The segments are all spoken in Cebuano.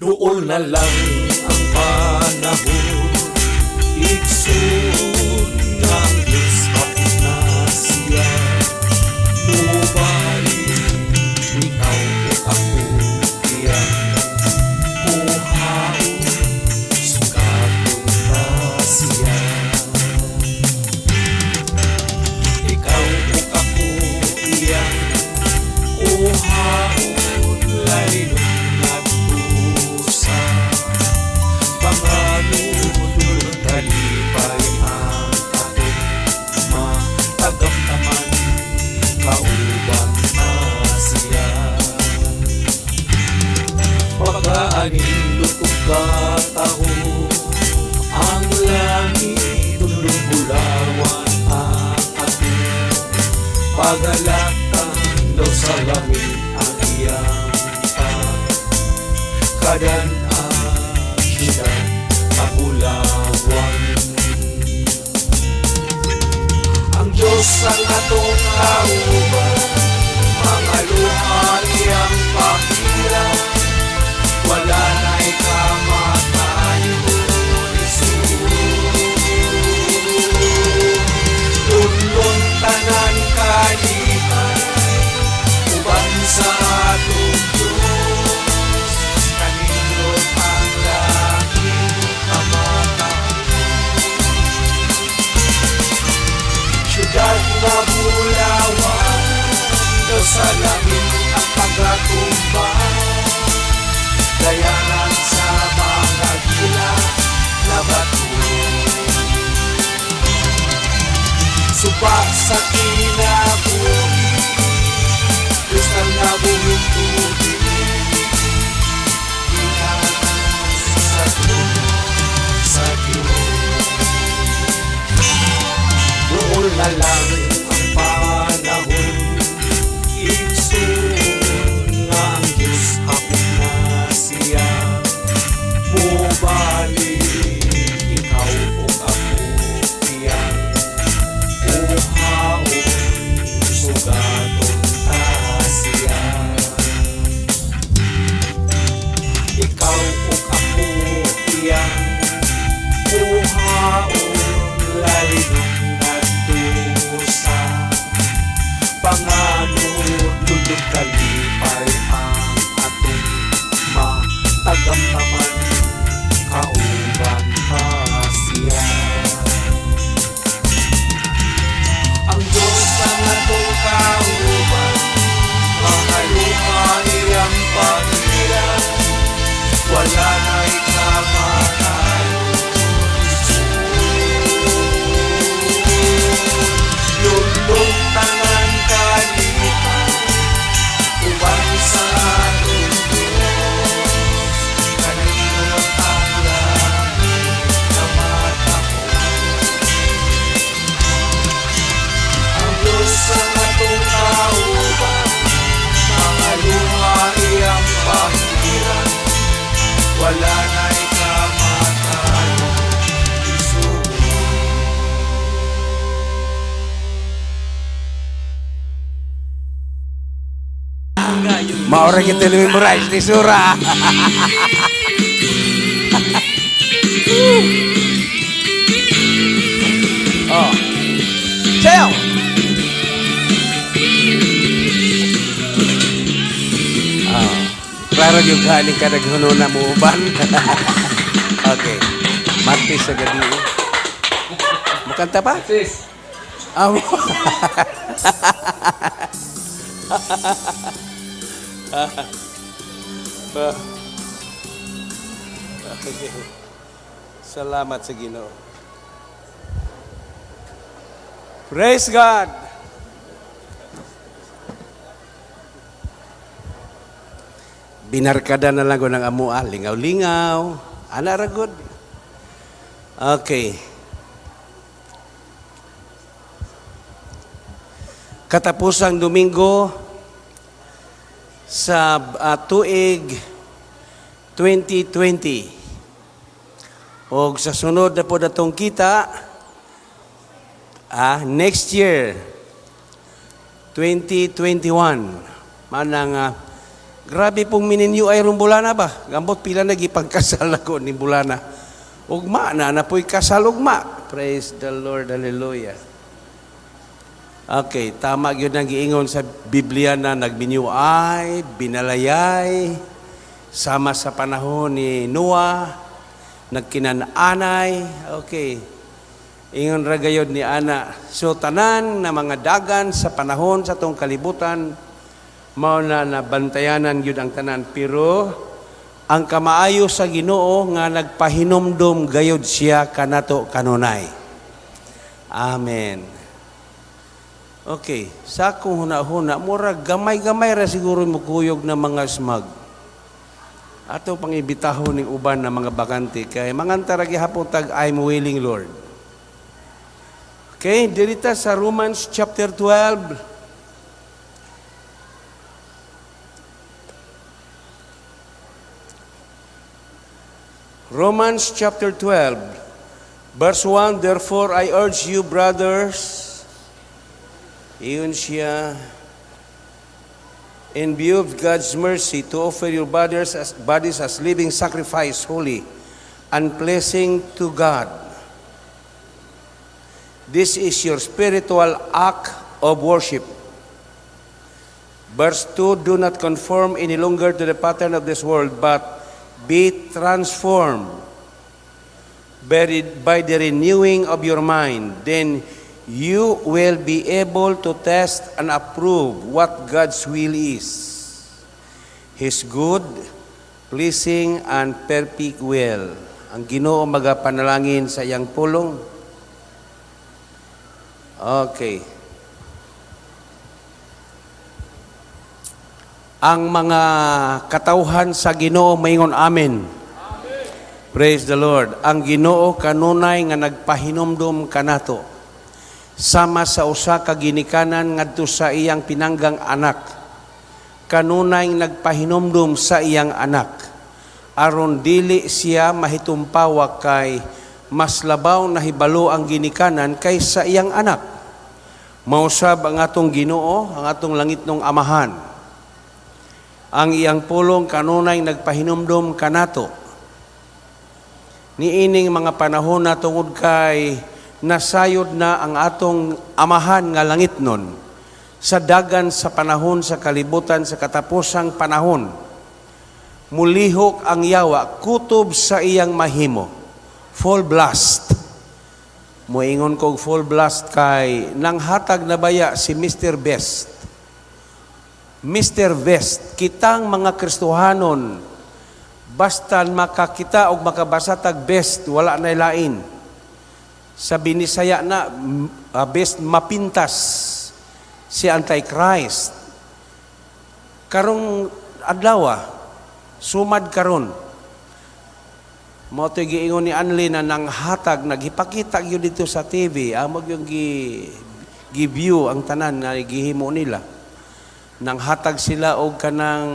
Duol na lang ang panahon, igsoon, nga ang Diyos hapit na siya. Mubalik ikaw ug ako iyang kuhaon, sugaton ta siya. Ikaw ug ako iyang kuhaon, laylo ngadto sa panganod, kalipay ang atong matagamtaman, kauban ta siya. Pagkaanindot ug kataho ang langit, dulong bulawan ang atong pagalaktan, daw sa langit ang iyang kadan-an, syudad kabulawan. Ang Diyos ang atong kauban, mga luha iyang pahiran, wala na'y kamatayon, igsoon. Lunlon tanan kalipay, uban sa atong Diyos, kanindot ang langit kamatahong. Syudad nga bulawan, daw sa langit ang pagkatumbang, dayanan sa mga gila na bato. Suba sa kinabuhi, kristal na buhing tubig, gikan sa trono sa Diyos. Duol na lang ang panahon, igsoon, nga ang Diyos hapit na siya. Mubalik ikaw ug ako iyang kuhaon, sugaton ta siya. Ikaw ug ako iyang kuhaon, lalindong ngadto sa panganod, lulod kalipay ang atong matagamtaman, kauban ta siya. Ang Diyos ang atong kauban, mga luha iyang pahiran, wala na'y kamatayon, igsoon. Lunlon tanan kalipay, uban sa atong Diyos, kanindot ang langit na matahong. Ang Diyos ang atong kauban, mga luha iyang pahiran, wala na'y kamatayon, igsoon. Maura kita memorize ni Sura. Oh. Sayaw! Ah. Klaro yung galing ka naghununa mo uban. Okay. Martes sa gabi. Mukanta pa? Sis. Ah, okay. Salamat sa Ginoo. Praise God. Binarkada na lang ko ng amua, lingaw-lingaw. Ana ra good. Okay. Katapusang Domingo sa tuig 2020. Og sa sunod na po datong kita, next year, 2021, manang Grabe pong mininyo ay rong bulana ba? Gambot pila na gipagkasal nako ni bulana. Ugma na na po'y kasal ugma. Praise the Lord. Hallelujah. Okay, tama gyud ang giingon sa Biblia na nagminyo ay, binalayay, sama sa panahon ni Noah, nagkinananay. Okay. Ingon ra gayod ni ana. So tanan na mga dagan sa panahon sa atong kalibutan, mao na nabantayanan gyud ang tanan, pero ang kamaayo sa Ginoo nga nagpahinumdom gayod siya kanato kanunay. Amen. Okay, sa akong huna-huna, mura gamay-gamay ra siguro mukuyog na mga smug. Ato pang ibitahon ning uban na mga bakante kay manganta ra gihapon tag "I'm willing, Lord." Okay, dirita sa Romans chapter 12. Romans chapter 12, verse 1, "Therefore I urge you, brothers," iyon siya, "in view of God's mercy, to offer your bodies as living sacrifice, holy and pleasing to God. This is your spiritual act of worship." Verse 2, "Do not conform any longer to the pattern of this world, but be transformed by the renewing of your mind. Then you will be able to test and approve what God's will is, His good, pleasing, and perfect will." Ang Ginoo magapanalangin sa iyang pulong. Okay. Ang mga katawhan sa Ginoo maingon amen. Praise the Lord. Ang Ginoo kanunay nga nagpahinumdom kanato. Sama sa usa ka ginikanan ngadto sa iyang pinanggang anak. Kanunay nagpahinumdom sa iyang anak. Aron dili siya mahitumpawak kay mas labaw nahibalo ang ginikanan kaysa iyang anak. Mausab ang atong Ginoo, ang atong langitnong Amahan. Ang iyang pulong kanunay nagpahinumdom kanato. Niining mga panahon na tungod kay nasayod na ang atong Amahan nga langitnon sa dagan sa panahon sa kalibutan sa katapusang panahon. Mulihok ang yawa kutob sa iyang mahimo. Full blast. Moingon kog full blast kay nanghatag na baya si Mr. Best. Mr. Best, kitang mga Kristohanon, basta makakita og makabasa tag best, wala na lain. Sa Binisaya na, best mapintas si Antichrist. Karong adlaw, sumad karon. Mao to'y giingon ni Anli na nanghatag, naghipakita gyud dito sa TV, amo yung gi-view ang tanan nga gihimo nila. Nanghatag sila og kanang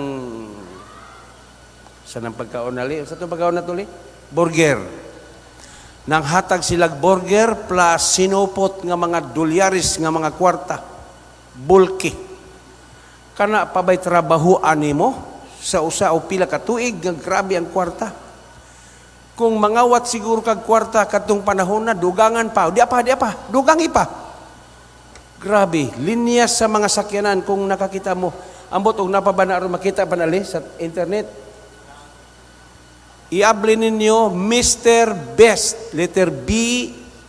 sa nang pagkaon nali, sa itong pagkaon na tuli? Burger. Nanghatag sila burger plus sinupot nga mga dolyares nga mga kwarta. Bulky. Kana pa ba'y trabahoan nimo sa usa o pila ka tuig nga grabe ang kwarta? Kung mangawat siguro kag kwarta kadtong panahon na dugangan pa, di pa, di pa, dugangi pa. Grabe, linya sa mga sakyanan kung nakakita mo. Ambot og napa ba na aron makita pa nali sa internet. Iabli ninyo Mr. Best, letter B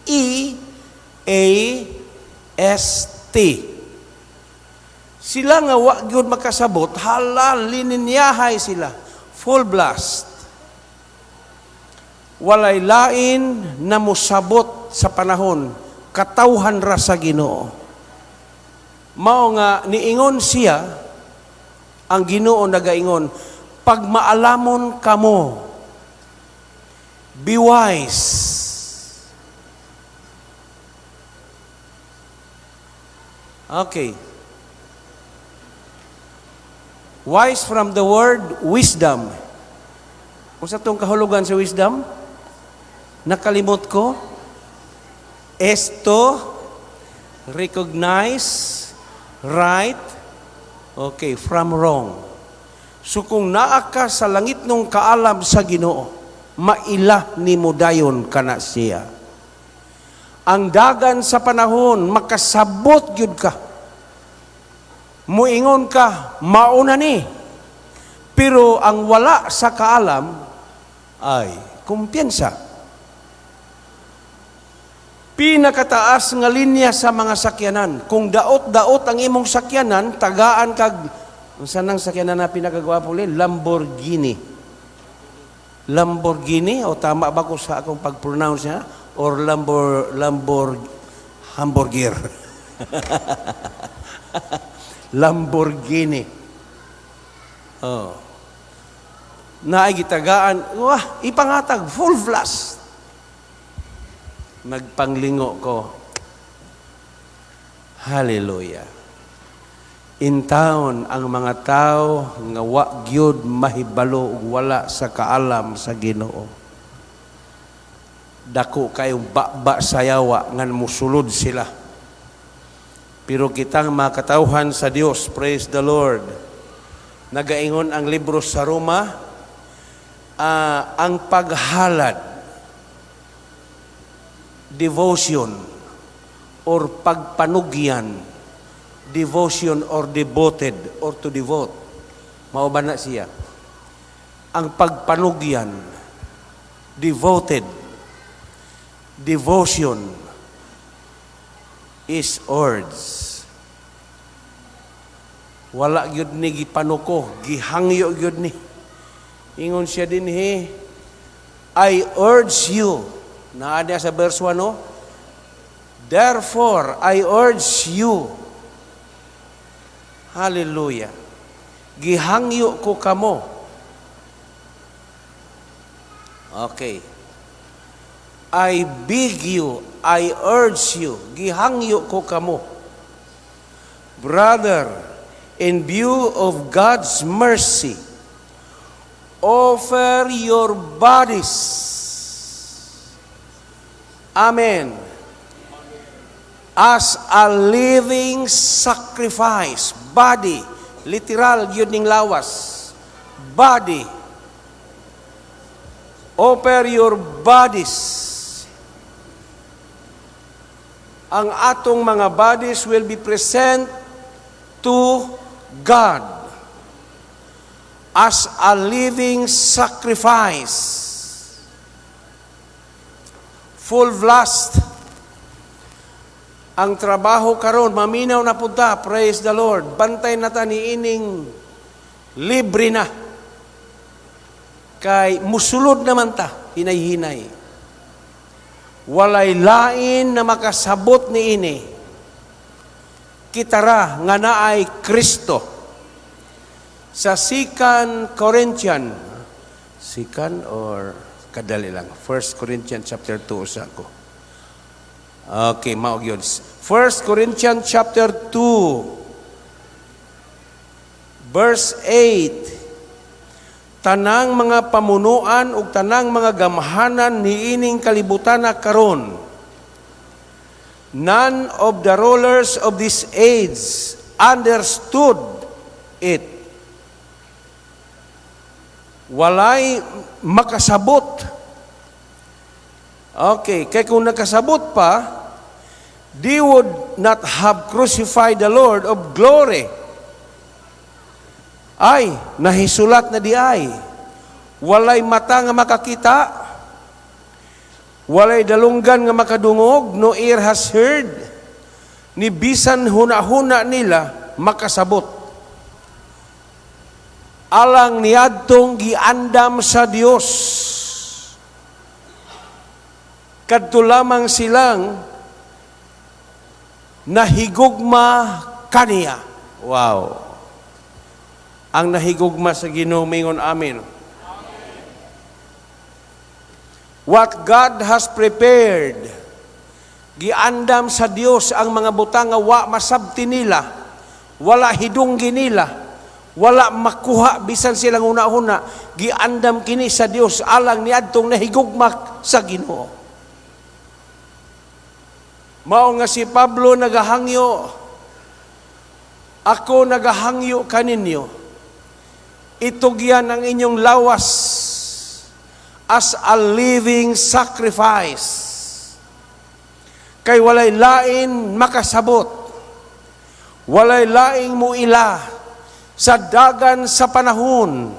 E A S T. Sila nga wa gyud makasabot, hala, lininyahay sila. Full blast. Walay lain na musabot sa panahon, katawhan ra sa Ginoo. Mao nga niingon siya, ang Ginoo nagaingon, pagmaalamon kamo, be wise. Okay. Wise from the word wisdom. Kung sa itong kahulugan sa wisdom, nakalimot ko, esto, recognize, right, okay, from wrong. So kung naa ka sa langitnong kaalam sa Ginoo, maila nimo dayon kana siya. Ang dagan sa panahon, makasabot gyud ka. Muingon ka, "Mauna ni." Pero ang wala sa kaalam ay kumpiyansa. Pinakataas nga linya sa mga sakyanan. Kung daot-daot ang imong sakyanan, tagaan kag unsa nang sakyanan na pinakagwapo li? Lamborghini. Lamborghini o tama ba ko sa akong pag-pronounce niya? Or Lambor hamburger? Lamborghini. Oh. Naay gitagaan, wah, ipangatag full blast. Nagpanglingo ko. Hallelujah. In town ang mga tao nga wa gyud mahibalo ug wala sa kaalam sa Ginoo. Dako kayong baba sa yawa ngan musulod sila. Pero kitang mga katawhan sa Dios, praise the Lord. Nagaingon ang libro sa Roma, ang paghalad, devotion, or pagpanugyan, devotion or devoted or to devote. Mao ba na siya? Ang pagpanugyan, devoted, devotion is urged. Wala gyud ni gipanuko, gihangyo gyud ni. Ingon siya dinhi, "I urge you." Naa niya sa verse 1, no? "Therefore, I urge you." Hallelujah. Gihangyo ko kamo. Okay. "I beg you, I urge you." Gihangyo ko kamo. "Brother, in view of God's mercy, offer your bodies." Amen. "As a living sacrifice." Body. Literal yun ning lawas. Body. "Offer your bodies." Ang atong mga bodies will be present to God as a living sacrifice. Full blast. Ang trabaho karon, maminaw na punta, praise the Lord. Bantay na ta ni ining libre na. Kay musulod naman ta, hinay-hinay. Walay lain na makasabot ni ini. Kitara nga naay Kristo. Sa Second Corinthian, second or kadali lang, First Corinthians chapter 2 sa ako. Okay, mao gyud. First Corinthians chapter 2 verse 8. Tanang mga pamunuan ug tanang mga gamhanan niining kalibutan na karon. None of the rulers of this age understood it. Walay makasabot. Okay, kay kung nakasabot pa, they would not have crucified the Lord of glory. Ay, nahisulat na di ay. Walay mata nga makakita, walay dalunggan nga makadungog, no ear has heard, ni bisan huna-huna nila makasabot. Alang niadtong giandam sa Dios. Kadto lamang silang nahigugma kaniya. Wow. Ang nahigugma sa Ginoo mingon amen. What God has prepared, giandam sa Dios ang mga butang nga wa masabti nila, wala hidunggi nila, wala makuha bisan silang una-una, giandam kini sa Dios alang niadtong nahigugma sa Ginoo. Mao nga si Pablo nagahangyo, "Ako nagahangyo kaninyo." Itugyan ang inyong lawas as a living sacrifice. Kay walay lain makasabot. Walay laing muila sa dagan sa panahon.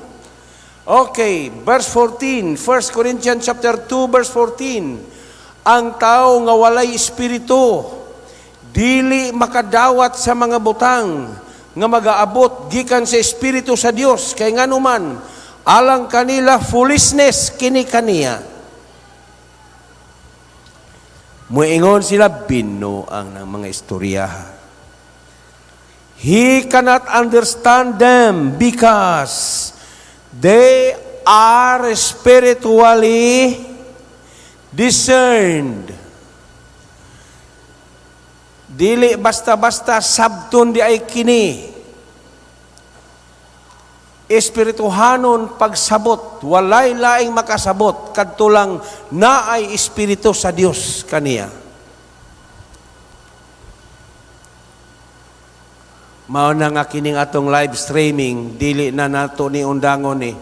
Okay, verse 14, 1 Corinthians chapter 2 verse 14. Ang tao nga walay espiritu dili makadawat sa mga butang nga magaabot gikan sa Espiritu sa Dios, kay nganuman alang kanila foolishness kini kaniya. Muingon sila, binuang ng mga istorya. He cannot understand them because they are spiritually discerned. Dili basta-basta sabton diay kini. Espirituhanon pagsabot, walay laing makasabot kadto lang naay espiritu sa Dios kaniya. Mao na nga kining atong live streaming, dili na nato ni undangon ni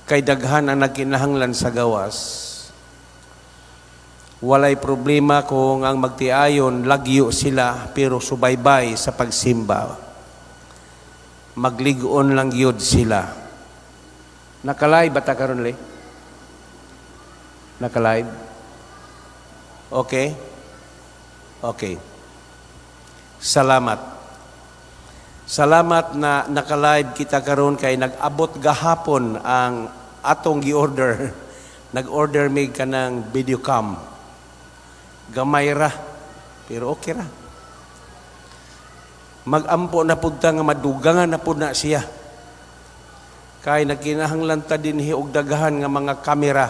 kay daghan ang nagkinahanglan sa gawas. Walay problema kung ang magtiayon lagyo sila, pero subaybay sa pagsimba. Maglig-on lang yun sila. Naka-live ba ta karon, le? Naka-live? Okay? Okay. Salamat. Salamat na naka-live kita karon kay nag-abot gahapon ang atong gi-order. Nag-order mig kanang video cam. Gamay ra, pero okay ra. Magampo na pud ta nga madugangan na pud na siya. Kay nagkinahanglan ta dinhi og daghan nga mga kamera.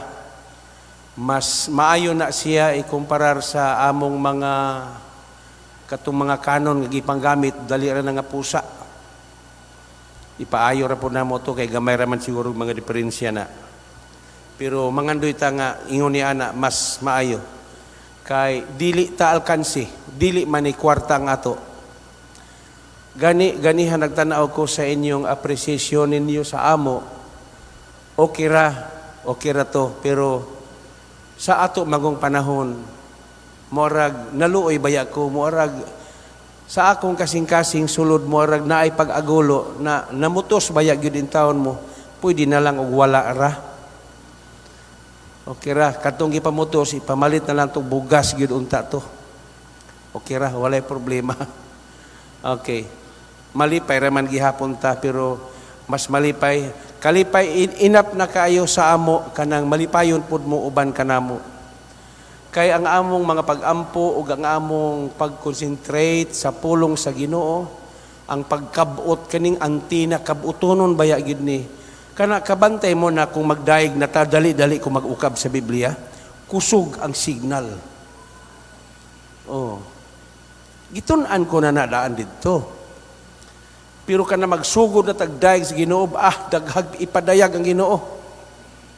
Mas maayo na siya ikumparar sa among mga katong mga Canon nga gipanggamit, dali ra na nga pusa. Ipaayo ra pud namo to kay gamay ra man siguro mga diferensya na. Pero mangandoy ta nga ingon ni ana mas maayo. Kay dili ta alkansi, dili man ni kwarta ang ato. Gani ganiha nagtanaw ko sa inyong appreciation ninyo sa amo. Okay ra to, pero sa ato magong panahon, morag naluoy baya ko, morag sa akong kasing-kasing sulod, morag naay pag-agulo na namutos baya gyud in taon mo, pwede na lang og wala ra. Okay ra, katong gipamutos, ipamalit na lang tong bugas gyud unta to. Okay ra, walay problema. Okay. Malipay ra man gihapon ta, pero mas malipay kalipay inap na kaayo sa amo kanang malipayon pud mo uban kanamo. Kay ang among mga pag-ampo ug ang among pag-concentrate sa pulong sa Ginoo, ang pagkabot kaning antina, kabutonon baya gid ni. Kana kabantay mo na kung magdaig na ta, dali-dali ko mag-ukab sa Biblia, kusog ang signal. Oh. Gitun-an ko na nadaan didto. Pero kana magsugod na tagdaig sa Ginoo, daghag ipadayag ang Ginoo.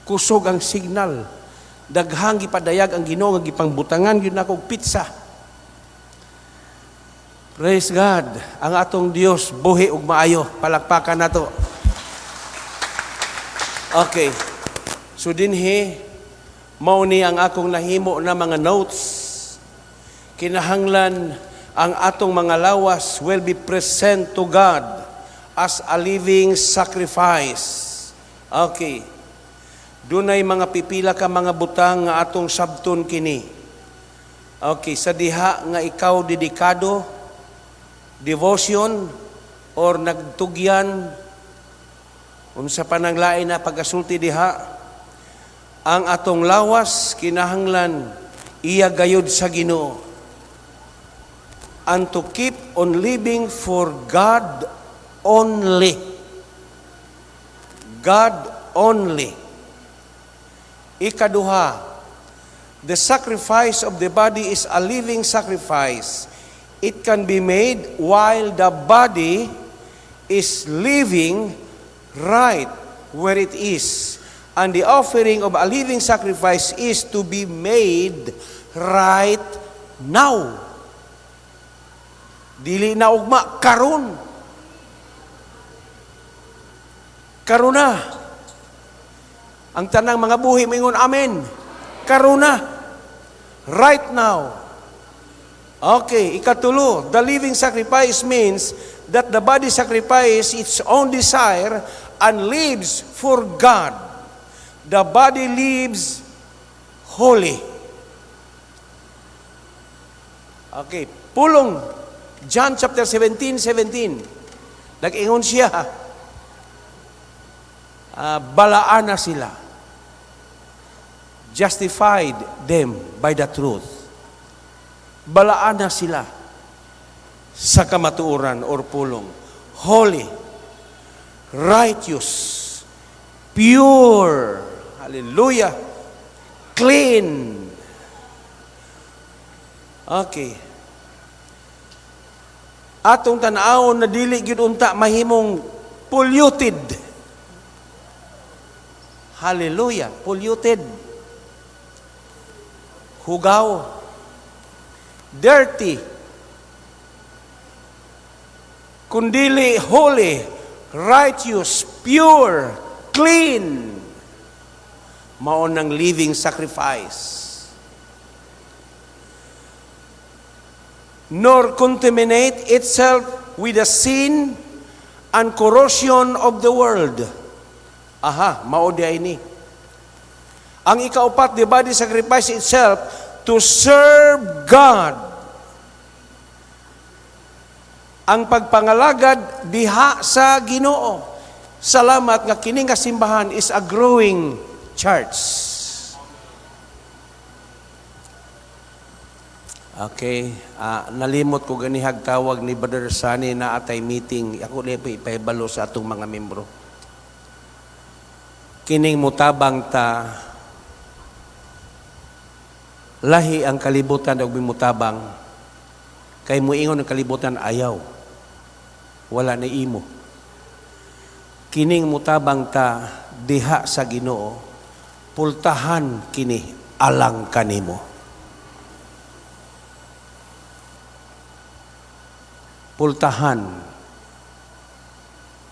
Kusog ang signal. Daghang gipadayag ang Ginoo nga gipangbutangan gyud nako og pizza. Praise God. Ang atong Dios buhi ug maayo. Palakpakan nato. Okay. So dinhi mao ni ang akong nahimo na mga notes. Kinahanglan ang atong mga lawas will be present to God as a living sacrifice. Okay. Dunay mga pipila ka mga butang nga atong sabton kini. Okay, sa diha nga ikaw dedikado, devotion or nagtugyan, unsa pa nang lain na pagasulti diha, ang atong lawas kinahanglan iya gayud sa Ginoo. And to keep on living for God only. God only. Ikaduha, the sacrifice of the body is a living sacrifice. It can be made while the body is living right where it is. And the offering of a living sacrifice is to be made right now. Dili na ugma, karon. Karuna. Ang tanang mga buhi moingon, "Amen." Karuna. Right now. Okay, ikatulo, the living sacrifice means that the body sacrifices its own desire and lives for God. The body lives holy. Okay, pulong John chapter 17, 17. Nag-ingon siya, balaan na sila. Justified them by the truth. Balaan na sila sa kamatuoran or pulong. Holy, righteous, pure, hallelujah, clean. Okay. Atong tan-awon na dili gyud unta mahimong polluted. Hallelujah, polluted. Hugaw. Dirty. Kundili holy, righteous, pure, clean. Mao nang living sacrifice. Nor contaminate itself with the sin and corrosion of the world. Aha, mao di ini. Ang ikaupat, the body sacrifice itself to serve God. Ang pagpangalagad diha sa Ginoo. Salamat nga kini nga simbahan is a growing church. Okay, nalimot ko ganihag tawag ni Brother Sunny na atay meeting. Ako na ipahibalo sa atong mga membro. Kining mutabang ta, lahi ang kalibutan og mimutabang kay muingon ang kalibutan, "Ayaw, wala na imo." Kining mutabang ta diha sa Ginoo, pultahan kini alang kanimo. Pultahan.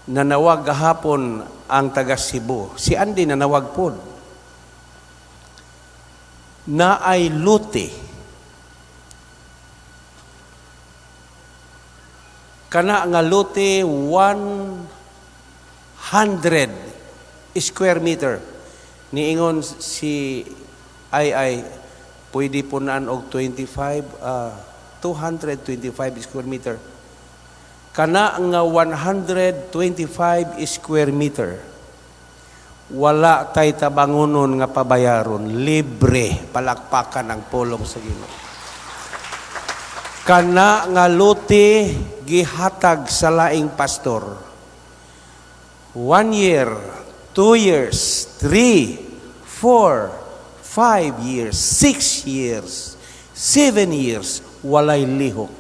Nanawag gahapon ang taga Cebu. Si Andy nanawag pod. Naay lote. Kana nga lote, 100 square meter. Niingon si ay pwede punaan og 25, 225 square meter. Kana nga 125 square meter, wala tay tabangunon nga pabayaron, libre. Palakpakan ang pulong sa Ginoo. Kana nga lote gihatag sa laing pastor. 1 year, 2 years, 3, 4, 5 years, 6 years, 7 years, walay lihok.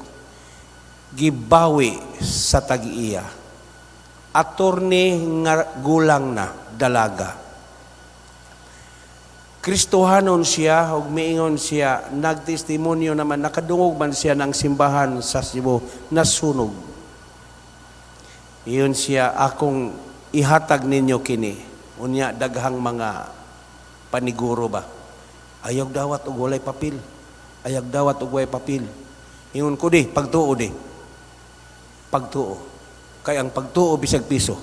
Gibawi sa tag-iya. Attorney nga gulang na, dalaga. Kristohanon siya, ug miingon siya, nagtestimonyo naman, nakadungog man siya ng simbahan sa Cebu, nasunog. Iyon siya, "Akong ihatag ninyo kini." Unya, daghang mga paniguro ba? "Ayaw dawat og walay papel. Ayaw dawat og walay papel." Ingon ko di, "Pagtuo di. Pagtuo. Kay ang pagtuo bisag piso."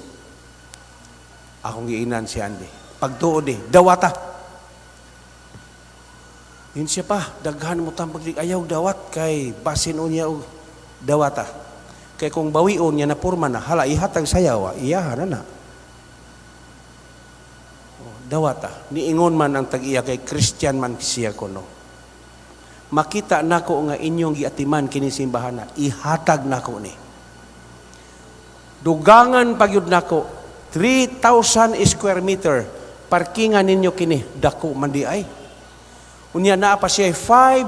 Akong giinan si Andy. "Pagtuo di, dawata." Yun siya pa, "Daghan mo tambag di, ayaw dawat kay basin unya og dawata. Kay kung bawion niya na purma na, hala ihatag sayaw, iyahan na na. Oh, dawata." Niingon man ang tag-iya kay Christian man siya kuno. "Makita nako nga inyong giatiman kini simbahan na, ihatag nako ni. Dugangan pagyud nako 3,000 square meter. Parkingan ninyo kini, dako man di ay." Unya naa pa siya 5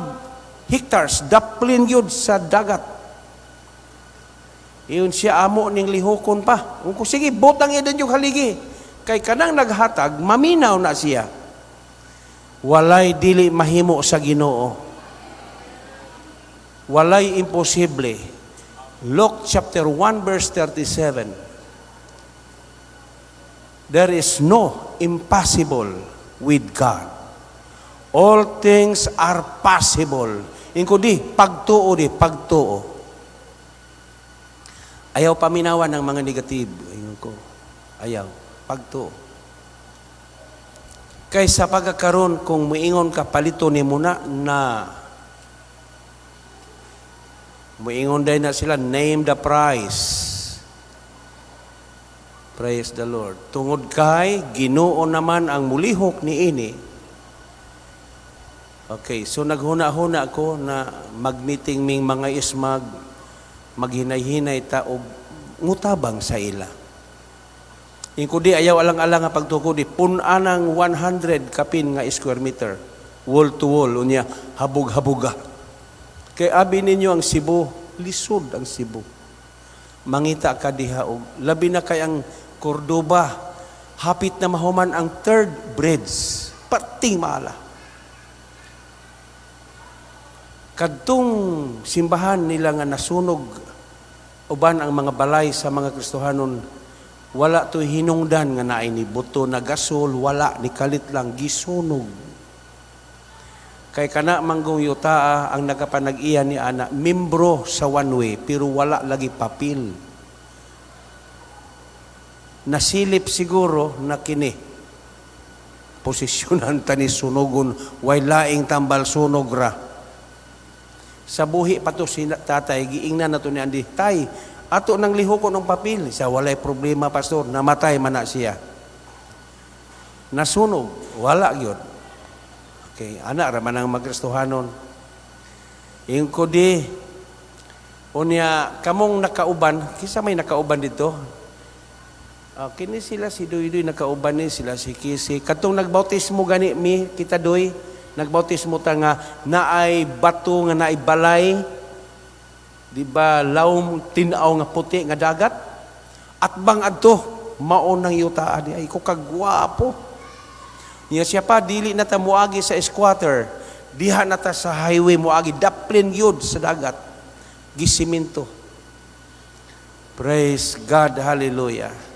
hectares daplin gyud sa dagat. Iyon siya, "Amo ning lihokon pa." Kung sige, butang idan yung haligi. Kay kanang naghatag, maminaw na siya. Walay dili mahimo sa Ginoo. Walay imposible. Luke chapter 1 verse 37. There is no impossible with God. All things are possible. Ingko di, pagtuo di, pagtuo. Ayaw paminawan ng mga negative. Ingon ko. Ayaw. Pagtuo. Kaysa pagkakaroon kung muingon ka palito ni muna na muingon din na sila, "Name the price." Praise the Lord. Tungod kay Ginoo naman ang mulihok ni ini. Okay, so naghuna-huna ko na mag-meeting ming mga ismag, maghinay-hinay ta og mutabang sa ila. Ingko di, ayaw alang-alang nga pagtukod di pun-an ang 100 kapin nga square meter, wall to wall, unya habog-haboga. Kay abi ninyo ang Cebu, lisod ang Cebu. Mangita ka diha og labi na kay ang Cordova, hapit na mahuman ang third bridge, perting maala. Kadtong simbahan nila nga nasunog uban ang mga balay sa mga Kristohanon, wala to hinungdan nga naay ni buto na gasol, wala, ni kalit lang, gisunog. Kay kana manggong yutaa ang nagapanag-iya ni ana, membro sa One Way, pero wala lagi papel. Nasilip siguro na kini posisyonan ta ni sunogon, way laing tambal, sunog ra. Sa buhi pa to si tatay, giingnan na to ni Andy, "Tay, ato nang lihoko ng papel." Sa walay problema, pastor, namatay man na siya. Nasunog, wala gyud. Okay, ana ra man ang magkristohanon. Ingko di, unya kamong nakauban, kisa may nakauban dito? Kini sila si Doy Doy nakauban ni sila si Kisi. Katong nagbautismo gani mi kita Doy, nagbautismo ta nga naay bato nga naay balay. Di ba lawom tin-aw nga puti nga dagat? At bang adto mao nang yuta di ay ko kagwapo. Niya siya pa, dili na ta moagi sa squatter. Diha na ta sa highway moagi, daplin gyud sa dagat. Gisiminto. Praise God, hallelujah.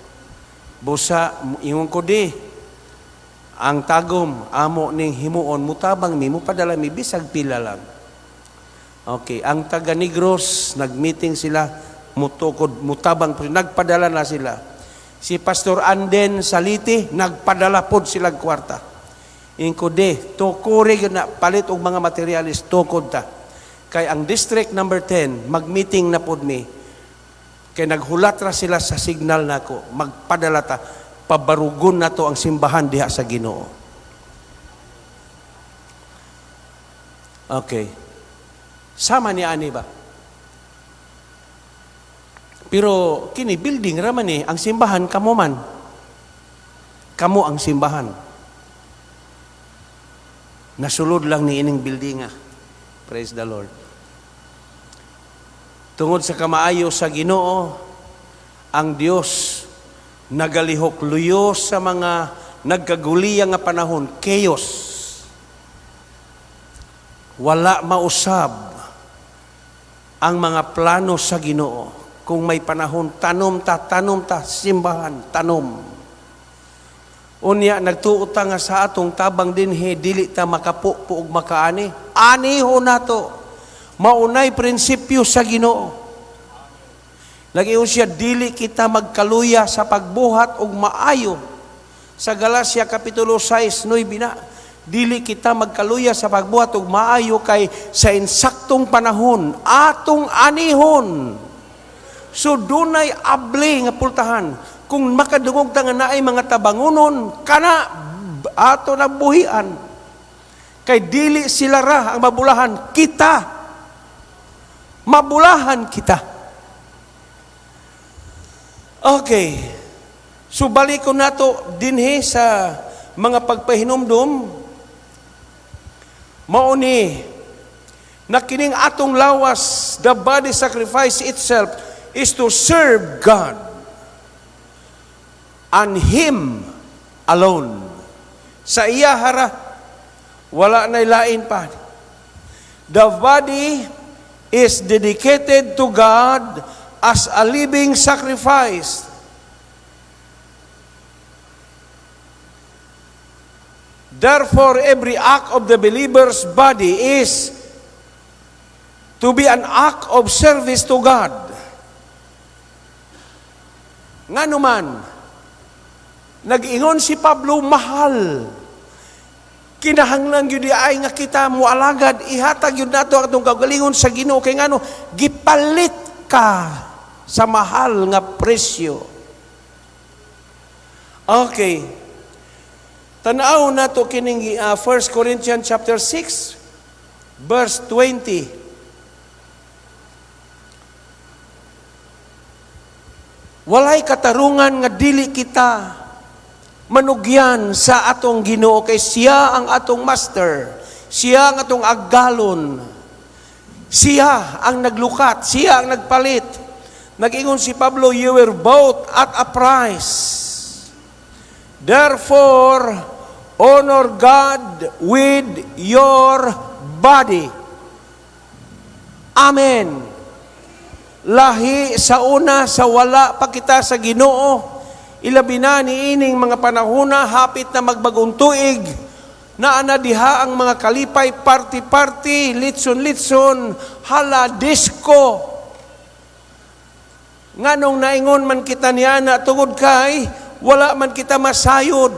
Busa, ingon ko di, ang Tagum, amo ning himuon, mutabang mi, mupadala mi, bisag pila lang. Okay, ang taga Negros, nag-meeting sila, mutukod, mutabang, nagpadala na sila. Si Pastor Anden Saliti, nagpadala pod sila kwarta. Ingko de, tukuri na palit og mga materialis, tukod ta. Kay ang district number 10, mag-meeting na pod mi. Kay naghulat ra sila sa signal nako, magpadala ta, pabarugon na to ang simbahan diha sa Ginoo. Okay. Sama ni ani ba? Pero kini building ra man eh, ang simbahan kamo man. Kamo ang simbahan. Nasulod lang ni ining building ah. Praise the Lord. Tungod sa kamaayo sa Ginoo, ang Dios nagalihok luyo sa mga nagkaguliya nga panahon, chaos. Wala mausab ang mga plano sa Ginoo. Kung may panahon, tanom ta, simbahan, tanom. Unya, nagtuo ta nga sa atong tabang dinhi, dili ta makapupo og makaani. Aniho nato. Maunay prinsipyo sa Ginoo. Nag-iyon siya, dili kita magkaluya sa pagbuhat og maayo. Sa Galacia Kapitulo 6, 9 na, dili kita magkaluya sa pagbuhat og maayo kay sa insaktong panahon, atong anihon. So dunay abli nga pultahan. Kung makadungog ta nga naay mga tabangunon, kana ato na buhian. Kay dili sila ra ang mabulahan, kita. Mabulahan kita. Okay. So balik ko nato dinhi sa mga pagpahinumdum. Mao ni na kining atong lawas, the body sacrifice itself is to serve God and Him alone. Sa iya hara, wala na lain pa. The body is dedicated to God as a living sacrifice. Therefore, every act of the believer's body is to be an act of service to God. Ngano man, nag-ingon si Pablo, mahal. Kinahanglan gyud ay nga kita moalagad, ihatag gyud nato atong kaugalingon sa Ginoo kay ngano gipalit ka sa mahal nga presyo. Okay. Tanaw nato kining 1 Corinthians chapter 6 verse 20. Walay katarungan nga dili kita manugyan sa atong Ginoo kay siya ang atong master, siya ang atong agalon. Siya ang naglukat, siya ang nagpalit. Nag-ingon si Pablo, "You were bought at a price. Therefore, honor God with your body." Amen. Lahi sa una sa wala pa kita sa Ginoo, ilabi na niining mga panahona hapit na magbagong tuig, naa na diha ang mga kalipay, party-party, litson-litson, hala, disco. Nganong naingon man kita niya na? Tungod kay wala man kita masayod.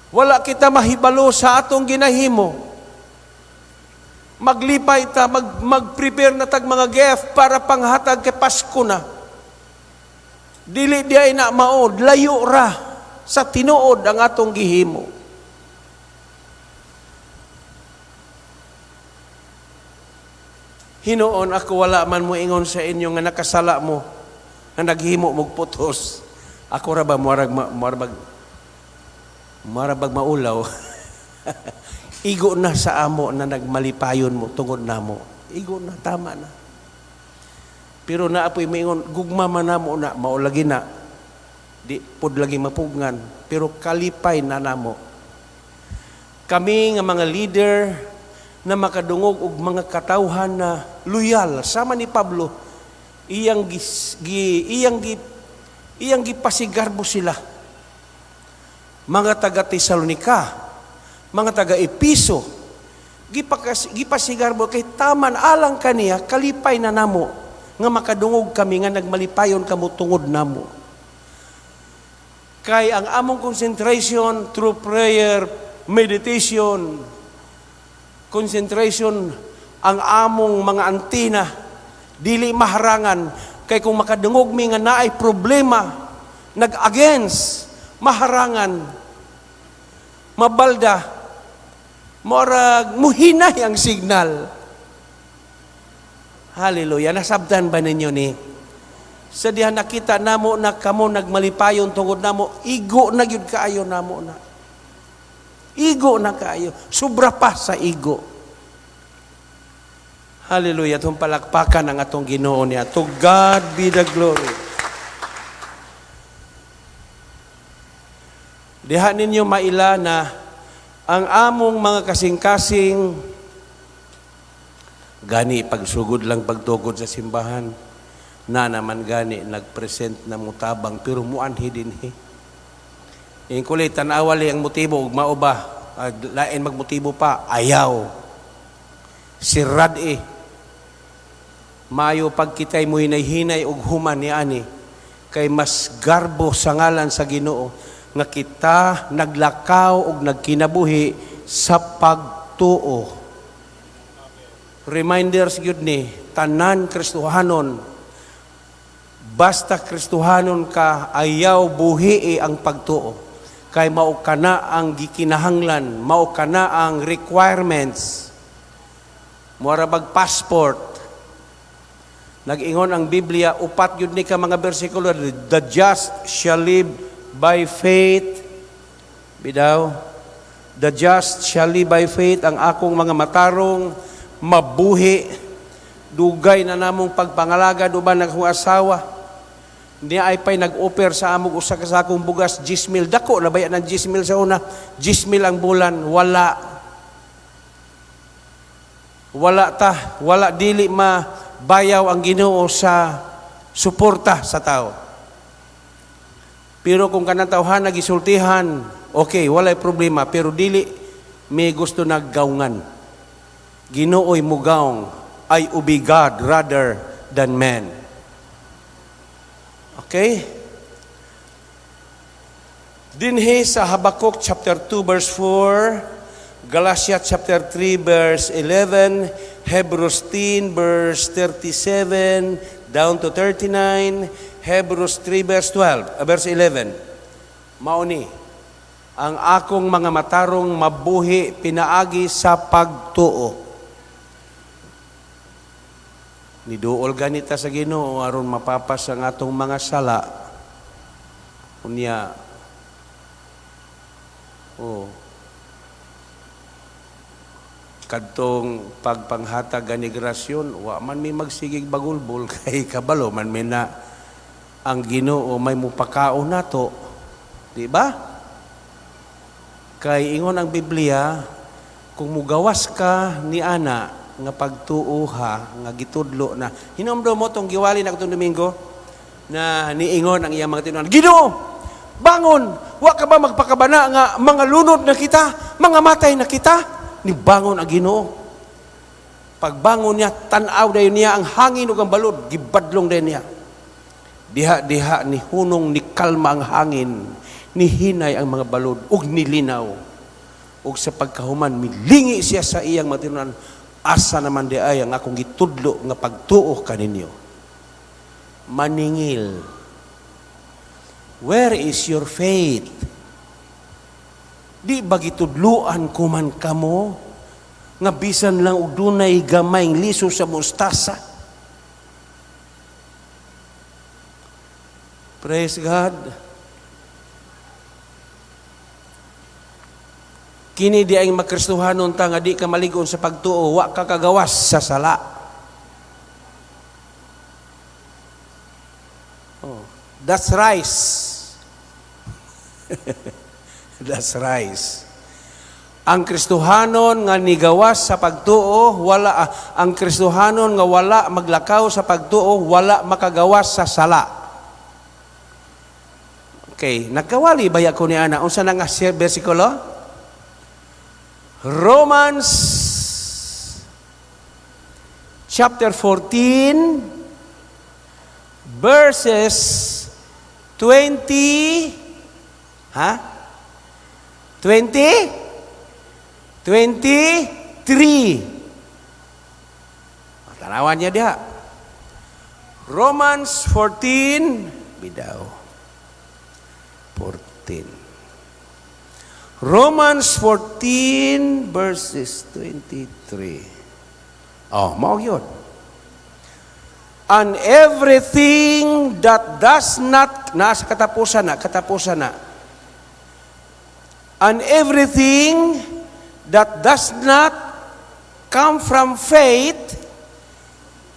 Wala kita mahibalo sa atong ginahimo. Maglipay ta, mag-prepare na tag mga gift para panghatag kay Pasko na. Dili di ay na maod, layo ra sa tinuod ang atong gihimo. Hinuon ako wala man mo ingon sa inyo nga nakasala mo, nga naghimo mog putos. Ako ra ba murag maulaw. Igo na sa amo na nagmalipayon mo tungod namo. Igo na, tama na. Pero naa po'y maingon, gugma man namo na, mao lagi na. Di pod lagi mapugngan, pero kalipay na namo. Kami nga mga leader na makadungog og mga katawhan na loyal sama ni Pablo, iyang gipasigarbo sila. Mga taga Tesalonika, mga taga Episo, gipasigarbo kay taman alang kaniya, kalipay na namo nga makadungog kami nga nagmalipayon kamo tungod namo. Kay ang among concentration through prayer, meditation, concentration ang among mga antina dili maharangan kay kung makadungog mi nga naay problema nag-against, maharangan, mabalda, morag muhinay ang signal. Hallelujah. Nasabtan ba ninyo ni? Sa diha nakita namo na kamo nagmalipayon tungod namo, igo na gyud kaayo namo na. Igo na kaayo. Sobra pa sa igo. Hallelujah. Itong palakpakan ang atong Ginoo niya. To God be the glory. Diha ninyo maila na ang among mga kasing-kasing gani pagsugod lang pagtugod sa simbahan na naman gani nagpresent na mutabang pero muanhi dinhi. Ingkuli tan-awali ang motibo ug mao ba lain magmotibo pa, ayaw. Sirad eh. Maayo pag kita'y mo hinay-hinay og human ni ani kay mas garbo sa ngalan sa Ginoo nga kita naglakaw og nagkinabuhi sa pagtuo. Reminders gyud ni tanan Kristohanon. Basta Kristohanon ka, ayaw buhii ang pagtuo. Kay mao kana ang gikinahanglan, mao kana ang requirements. Mura bag passport. Nag-ingon ang Biblia, upat gyud ni ka mga bersikulo, the just shall live by faith. Bidaw, the just shall live by faith, ang akong mga matarong mabuhi. Dugay na namong pagpangalagad uban ng akong asawa. Niya ay pa'y nag-offer sa among usa ka sakong bugas, 10,000. Dako na baya ng 10,000 sa una. 10,000 ang bulan. Wala. Wala ta. Wala dili mabayaw ang Ginoo sa suporta sa tao. Pero kung kanang tawhana gisultihan, okay, walay problema, pero dili may gusto naggawngan. Ginoo'y mugawng, I obey God rather than man. Okay? Dinhi sa Habakkuk chapter 2 verse 4, Galatia chapter 3 verse 11, Hebrews 10 verse 37 down to 39, Hebrews 3 verse 12, verse 11. Mao ni ang akong mga matarong mabuhi pinaagi sa pagtuo. Niduol ganita sa Ginoo aron mapapas ang atong mga sala. Unya, oh, kadtong pagpanghatag ganigrasyon, wa man mi magsigig bagulbol kay kabalo man mi na ang Ginoo may mupakaon nato, di ba? Kay ingon ang Biblia, kung mugawas ka ni ana nga pagtuo ha, nga gitudlo na. Hinumdum mo tong giwali na katong Domingo na niingon ang iyang mga tinunan, "Ginoo, bangon! Wa ka ba magpakabana nga mga lunod na kita, mga matay na kita?" Nibangon ang Ginoo. Pagbangon niya, tan-aw dayon niya ang hangin ug ang balod, gibadlong dayon niya. Diha diha ni hunong, ni kalma ang hangin, nihinay ang mga balod ug nilinaw. Ug sa pagkahuman milingi siya sa iyang mga tinunan, "Asa naman di ay ang akong gitudlo nga pagtuo kaninyo?" Maningil. Where is your faith? Di ba gitudluan ko man kamo nga bisan lang og dunay gamayng liso sa mustasa? Praise God. Kini di ay makristohanon ta nga di ka maligon sa pagtuo, wa ka kagawas sa sala. Oh, that's rice. That's rice. Ang Kristohanon nga nigawas sa pagtuo, wala ang Kristohanon nga wala maglakaw sa pagtuo, wala makagawas sa sala. Okay, nagkawali ba ko ni ana? Unsa na nga bersikulo? Romans chapter 14 verses 20, ha? 20? 23. Tanawan niya diha. Romans 14, bidaw. 14. Romans 14 verses 23. Oh, mao yun. And everything that does not, nasa katapusan na, katapusan na. And everything that does not come from faith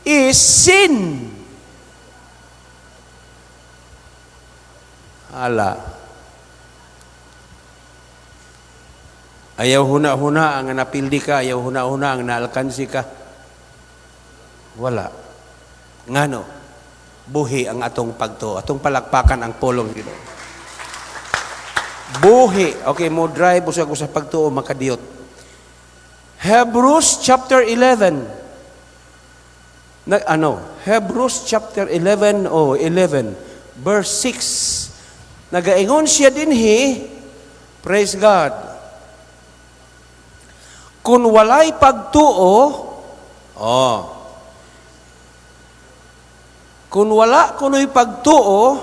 is sin. Ala. Ayaw huna-huna ang napildi ka, ayaw huna-huna ang naalkansi ka. Wala. Ngano? Buhi ang atong pagtuo. Atong palakpakan ang pulong Ginoo. Buhi. Okay, mo drive usag sa pagtuo makadiyot. Hebrews chapter 11. Na, ano? Hebrews chapter 11 o 11 verse 6. Nagaingon siya dinhi, praise God. Kung walay pagtuo, oh. Kung wala kuno'y pagtuo,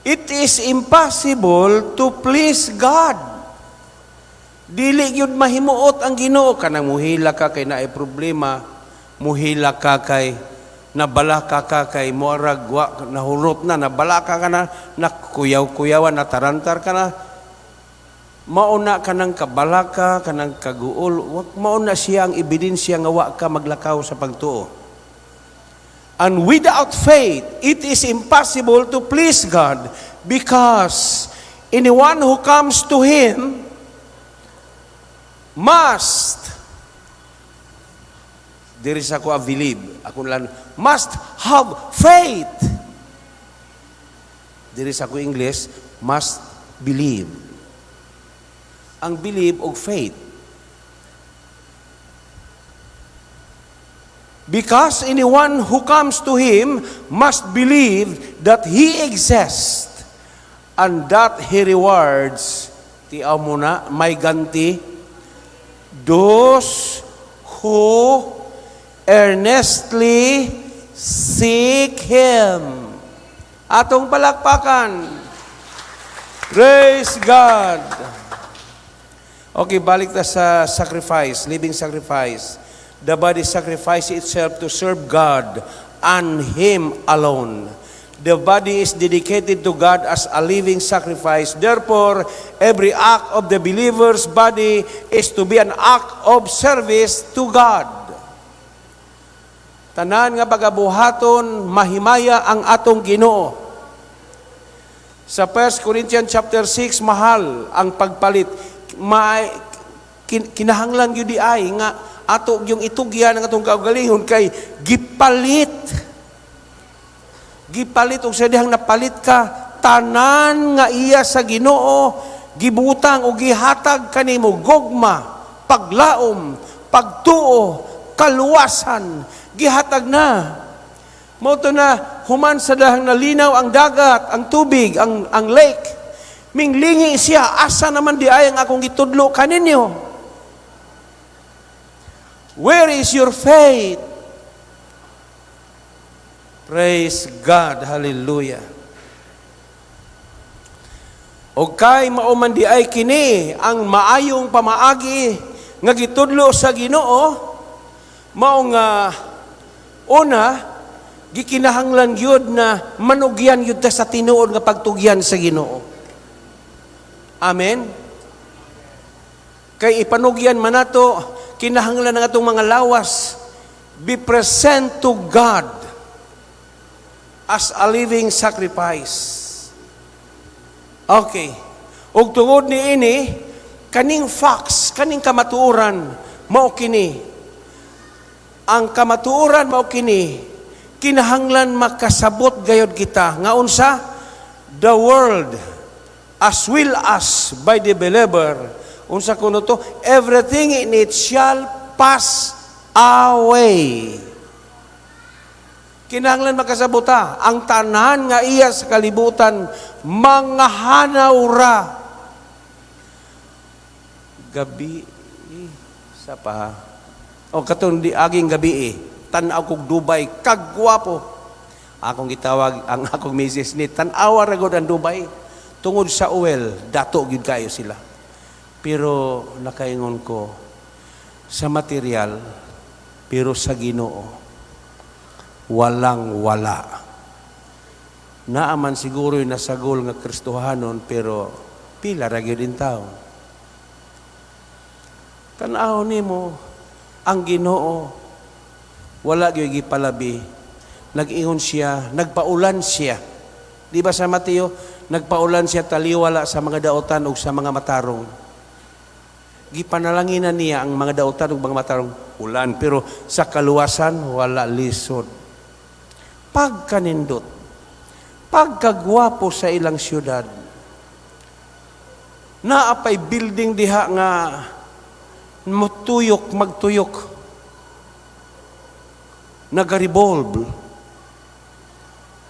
it is impossible to please God. Dili gyud mahimuot ang Ginoo. Kanang muhila ka kay naay problema, muhila ka kay nabalaka ka kay moarag wa nahurot na, nabalaka ka na, nakuyaw-kuyawan, natarantar ka na. Mauna ka ng kabalaka, ka ng kaguol, mauna siya ang ebidensya nga wa ka maglakaw sa pagtuo. And without faith, it is impossible to please God, because anyone who comes to Him must, diri sa ko believe, ako lang, must have faith. Diri sa ko English, must believe. Ang believe og faith. Because anyone who comes to Him must believe that He exists and that He rewards, tiaw mo na, may ganti, those who earnestly seek Him. Atong palakpakan. Praise God. Okay, balik ta sa sacrifice, living sacrifice. The body sacrifice itself to serve God and Him alone. The body is dedicated to God as a living sacrifice. Therefore, every act of the believer's body is to be an act of service to God. Tanan nga pagabuhaton, mahimaya ang atong Ginoo. Sa 1 Corinthians chapter 6, mahal ang pagpalit. Kinahanglan gyud di ay nga ato yung itugyan ang atong kaugalingon kay gipalit. Gipalit og sa dihang napalit ka, tanan nga iya sa Ginoo gibutang o gihatag kanimo: gugma, paglaom, pagtuo, kaluwasan, gihatag na. Mao to na human sa dahang nalinaw ang dagat, ang tubig, ang lake. Minglingi siya, "Asa naman di ay ang akong gitudlo kaninyo? Where is your faith?" Praise God. Hallelujah. O kay mao man di ay kini ang maayong pamaagi nga gitudlo sa Ginoo, mao nga una, gikinahanglan gyud na manugyan gyud ta sa tinuod nga pagtugyan sa Ginoo. Amen. Kay ipanugyan man nato, kinahanglan ang atong mga lawas be present to God as a living sacrifice. Okay. Ug tungod ni ini, kaning facts, kaning kamatuoran, mao kini. Ang kamatuoran mao kini, kinahanglan makasabot gayod kita nga unsa? The world as well as by the believer, unsa kuno to? Everything in it shall pass away. Kinahanglan makasabota ang tanan nga iya sa kalibutan, mga hanaw ra. Gabi eh, sa pa o katong di aging gabi eh, tan-aw kog Dubai, kagwapo. Akong gitawag ang akong misis ni, tan-awa ra gud ang Dubai tungod sa oil, dato gyud kayo sila. Pero nakaingon ko sa material, pero sa Ginoo walang wala. Naaman siguro yung nasagol nga Kristohanon, pero pila ra gyud in taon. Tan-aw nimo ang Ginoo, wala gyud gipalabi. Nag-ingon siya, nagpaulan siya. Di ba sa Mateo, nagpaulan siya taliwala sa mga dautan ug sa mga matarong. Gipanalanginan niya ang mga dautan ug mga matarong, ulan, pero sa kaluwasan wala, lisod. Pagkanindot, pagkagwapo sa ilang syudad. Naapay building diha nga mutuyok, magtuyok. Naga-revolve.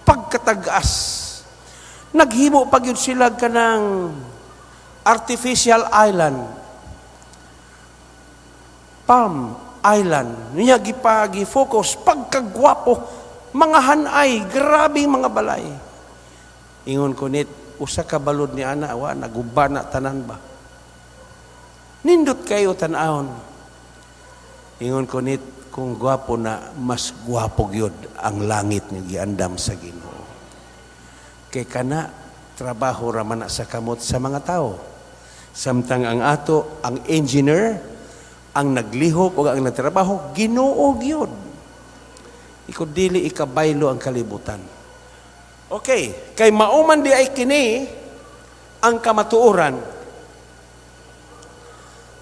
Pagkatag-as. Naghimo pa gyud sila kanang artificial island. Palm Island. Niya gipagi-focus pagkagwapo, mga hanay, grabe mga balay. Ingon ko nit, usa ka balod ni ana wa naguba na tanan ba. Nindot kayo tan-awon. Ingon ko nit, kung gwapo na, mas gwapo gyud ang langit nga giandam sa Ginoo. Kay kana trabaho ra man na sa kamot sa mga tao. Samtang ang ato, ang engineer, ang naglihok o ang nagtrabaho, Ginoo gyud. Iko dili ikabaylo ang kalibutan. Okay, kay mauman di ay kini ang kamatuoran.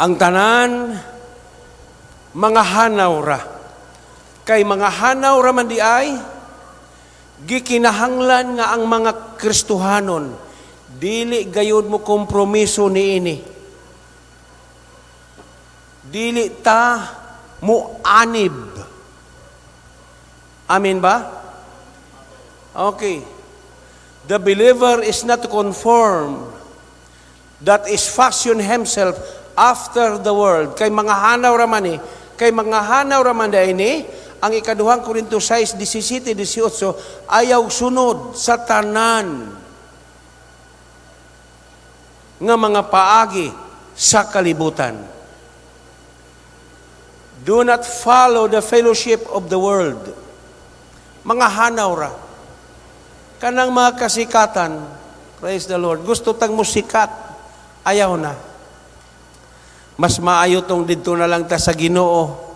Ang tanan mga hanaw ra. Kay mga hanaw ra man di ay Gikinahanglan nga ang mga Kristohanon dili gayud mo kompromiso niini. Dili ta mo anib. Amen ba? Okay. The believer is not to conform, that is, fashion himself after the world. Kay mga hanaw raman eh. Kay mga hanaw raman ni ang ikaduhang Korinto 6:17, 18, ayaw sunod sa tanan nga mga paagi sa kalibutan. Do not follow the fellowship of the world. Mga hanaw ra. Kanang mga kasikatan, praise the Lord, gusto tang musikat, ayaw na. Mas maayo tong didto na lang ta sa Ginoo.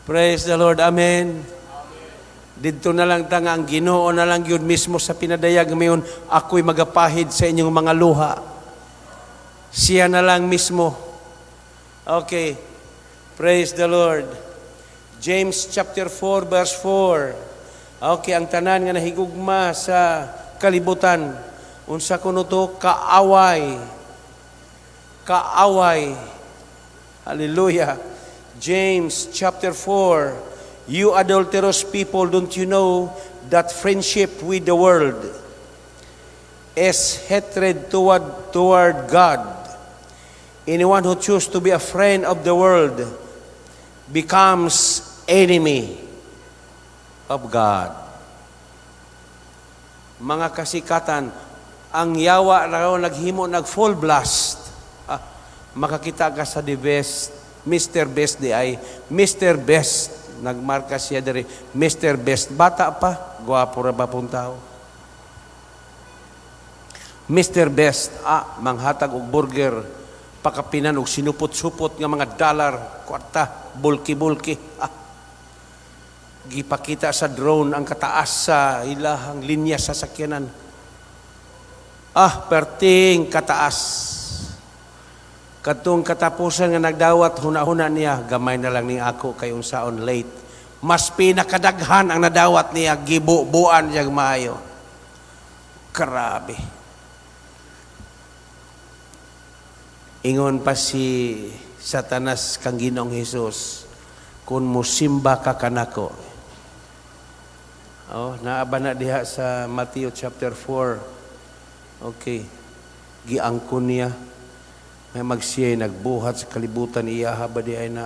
Praise the Lord. Amen. Didto na lang ta nga ang Ginoo na lang yun mismo sa pinadayag mayon, ako'y magapahid sa inyong mga luha. Siya na lang mismo. Okay. Praise the Lord. James chapter 4 verse 4. Okay, ang tanan nga nahigugma sa kalibutan. Unsa kuno to? Kaaway. Kaaway. Hallelujah. James chapter 4. "You adulterous people, don't you know that friendship with the world is hatred toward God? Anyone who chooses to be a friend of the world becomes enemy of God." Mga kasikatan, ang yawa raw naghimo nag full blast. Ah, makakita ka sa the best, Mr. Best di ay, Mr. Best, nagmarka siya diri, Mr. Best, bata pa, gwapo ra ba pong tao. Mr. Best, ah, manghatag og burger, pakapinan og sinupot-supot nga mga dollar, kwarta, bulki-bulki. Ah, gipakita sa drone ang kataas sa ilahang linya sa sakyanan. Ah, perting kataas. Katong katapusan nga nagdawat, huna-huna niya, gamay na lang ni ako kay unsaon late. Mas pinakadaghan ang nadawat niya, gibubuan siya maayo. Grabe. Ingon pa si Satanas kang Ginoong Hesus, kung musimba ka kanako. Oh, naaba na diha sa Matthew chapter 4. Okay. Giangkon niya. May magsiya nagbuhat sa kalibutan, iyaha ba di ay na?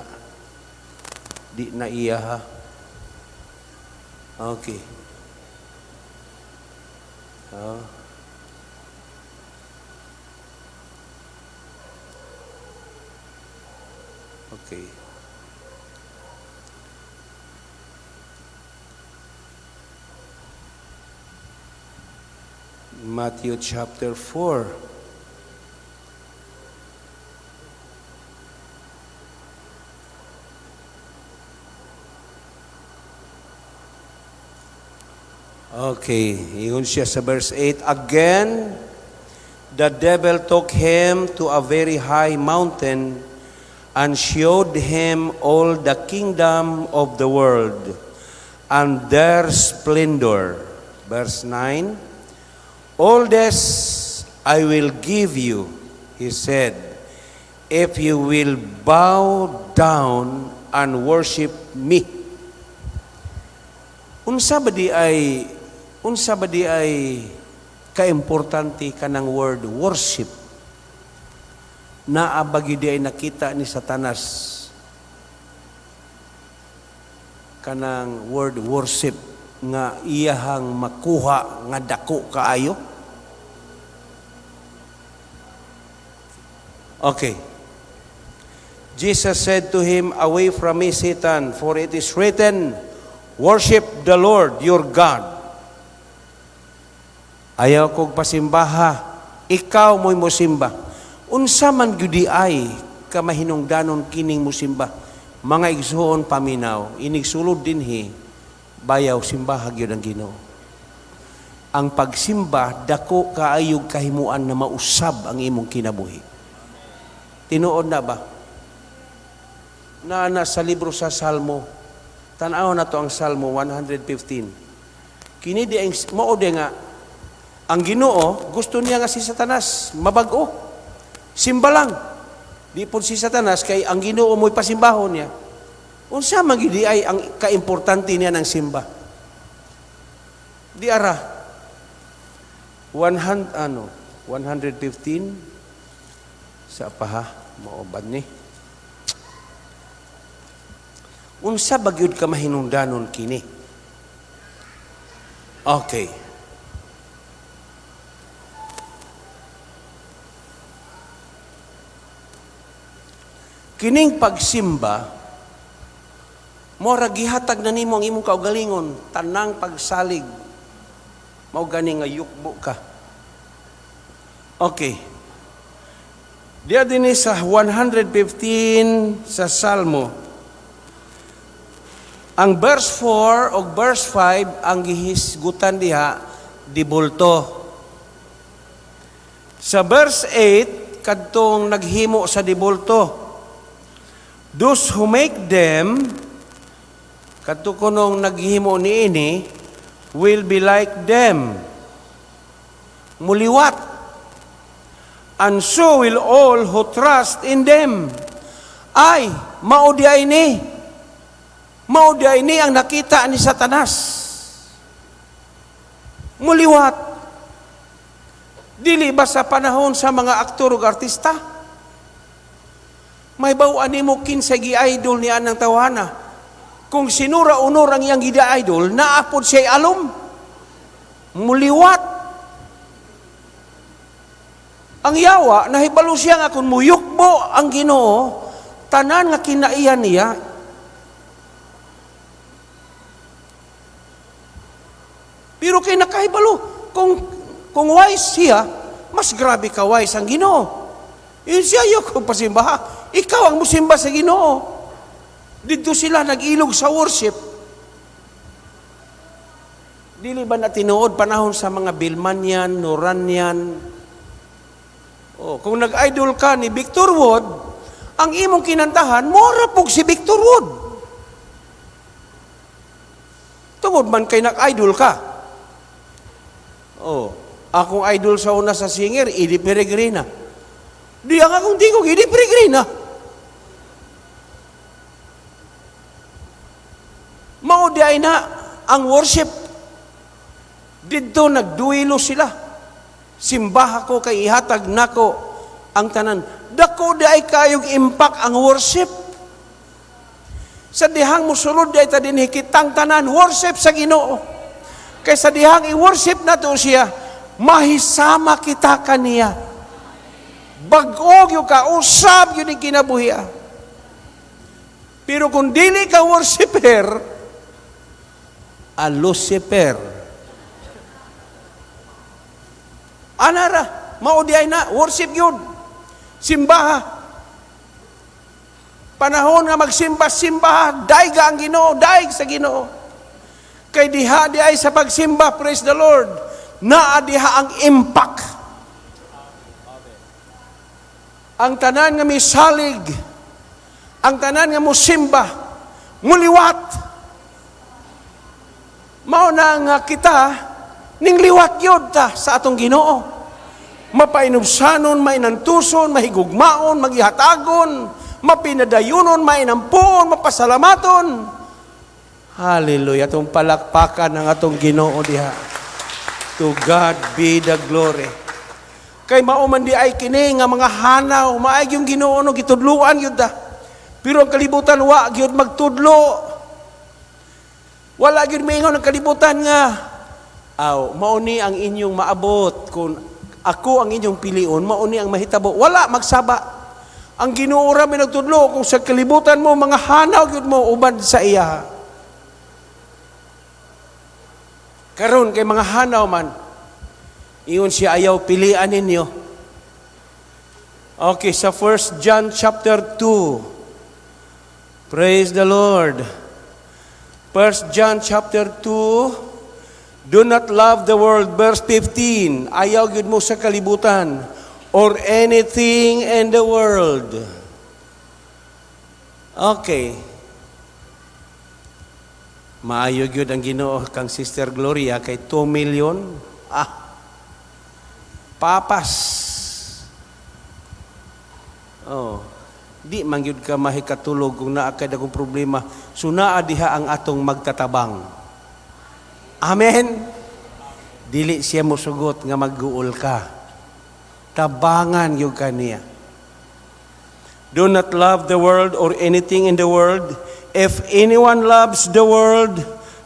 Di na iyaha. Okay. Oh. Okay. Matthew chapter 4. Okay, ingon siya sa verse 8. "Again, the devil took him to a very high mountain and showed him all the kingdom of the world and their splendor." Verse 9, "All this I will give you," he said, "if you will bow down and worship me." Unsa ba di ay kaimportante kanang word worship? Naa ba di ay nakita ni Satanas kanang word worship nga iyahang makuha nga dako kaayo? Okay. Jesus said to him, "Away from me, Satan, for it is written, 'Worship the Lord your God.'" Ayaw kog pasimbaha, ikaw mo'y mosimba. Unsa man gyud ay kamahinungdanon kining musimba? Mga igsuon, paminaw, inigsulod dinhi, bayaw simbaha gyud ang Ginoo. Ang pagsimba dako kaayog kahimuan na mausab ang imong kinabuhi. Tinuod na ba? Naa na sa libro sa Salmo. Tan-aw na to ang Salmo 115. Kini di ang mao di nga ang Ginoo gusto niya nga si Satanas mabag-o. Simba lang. Di po si Satanas kay ang Ginoo mo'y pasimbahon niya. Unsa man gyud ay ang kaimportante niya ng simba? Di ara 100 ano 115 sa paha maobad ni. Unsa ba gyud ka mahinungdanon kini? Okay. Kining pagsimba, mora gihatag na nimo ang imong kaugalingon, tanang pagsalig, mao gani nga yukbo ka. Okay. Diya din sa 115 sa Salmo. Ang verse 4 o verse 5 ang gihisgutan diha dibulto. Sa verse 8 kadtong naghimo sa dibulto. Those who make them, kadto kunong naghimo niini, will be like them. Muliwat. And so will all who trust in them. Ay, mao di ay ni. Mao di ay ni ang nakita ni Satanas. Muliwat. Dili ba sa panahon sa mga aktor ug artista? May bawaan nimo kinsay gi-idol ni anang tawhana. Kung sinura unor ang iyang gida-idol, naapod siya'y alom. Muliwat. Ang yawa, nahibalo siya nga kung muyukbo ang Ginoo, tanan nga kinaiyan niya, pero kay nakahibalo, kung wise siya, mas grabe ka wise ang Ginoo. Yun siya, ayaw kong pasimbaha. Ikaw ang musimba sa Ginoo. Dito sila nag-ilog sa worship. Dili ba na tinuod panahon sa mga Bilmanian, Noranian? Oh, kung nag-idol ka ni Victor Wood, ang imong kinantahan, mora pug si Victor Wood. Tungod man kay nag-idol ka. Oh, akong idol sa una sa singer, Eddie Peregrina. Di ang akong tingog, Eddie Peregrina. Mao di ay na ang worship. Didto nagduelo sila. Simbaha ko kay ihatag nako ang tanan. Dako di ay kayog impact ang worship. Sa dihang mosulod di ay ta dinhi kitang tanan worship sa Ginoo. Kay sa dihang i-worship nato siya, mahisama kita kaniya. Bag-o gyud ka, usab gyud ning kinabuhi. Pero kung dili ka worshiper, a Lucifer. Anara, mao di ay na, worship yun. Simbaha. Panahon nga magsimba, simbaha, daiga ang Ginoo, daig sa Ginoo. Kay diha di ay sa pagsimba, praise the Lord, naa diha ang impact. Ang tanan nga misalig, ang tanan nga musimba, muliwat. Mao na nga kita, ning liwat yun ta sa atong Ginoo. Mapainubsanon, mainantuson, mahigugmaon, maghihatagon, mapinadayunon, mainampuon, mapasalamaton. Hallelujah. Atong palakpakan ang atong Ginoo diha. To God be the glory. Kay mao man di ay kini nga mga hanaw, maay yung Ginoo no gitudluan gyud ta. Pero ang kalibutan wa gyud magtudlo. Wala gyud miingon ang kalibutan nga aw mao ni ang inyong maabot kung ako ang inyong pilion, mao ni ang mahitabo. Wala magsaba. Ang Ginoo ra may nagtudlo kung sa kalibutan mo mga hanaw gyud mo uban sa iya. Karon kay mga hanaw man, ingon siya ayaw pilian ninyo. Okay, sa 1 John chapter 2. Praise the Lord. 1 John chapter 2. Do not love the world, verse 15. Ayaw gyud mo sa kalibutan or anything in the world. Okay. Maayo gyud ang Ginoo kang Sister Gloria kay 2 million. Ah. Papas. Oh. Di man gyud ka mahikatulog kung naa kay dagkong problema. So naa diha ang atong magtatabang. Amen. Dili siya mosugot nga magguol ka. Tabangan gyud ka niya. Do not love the world or anything in the world. If anyone loves the world,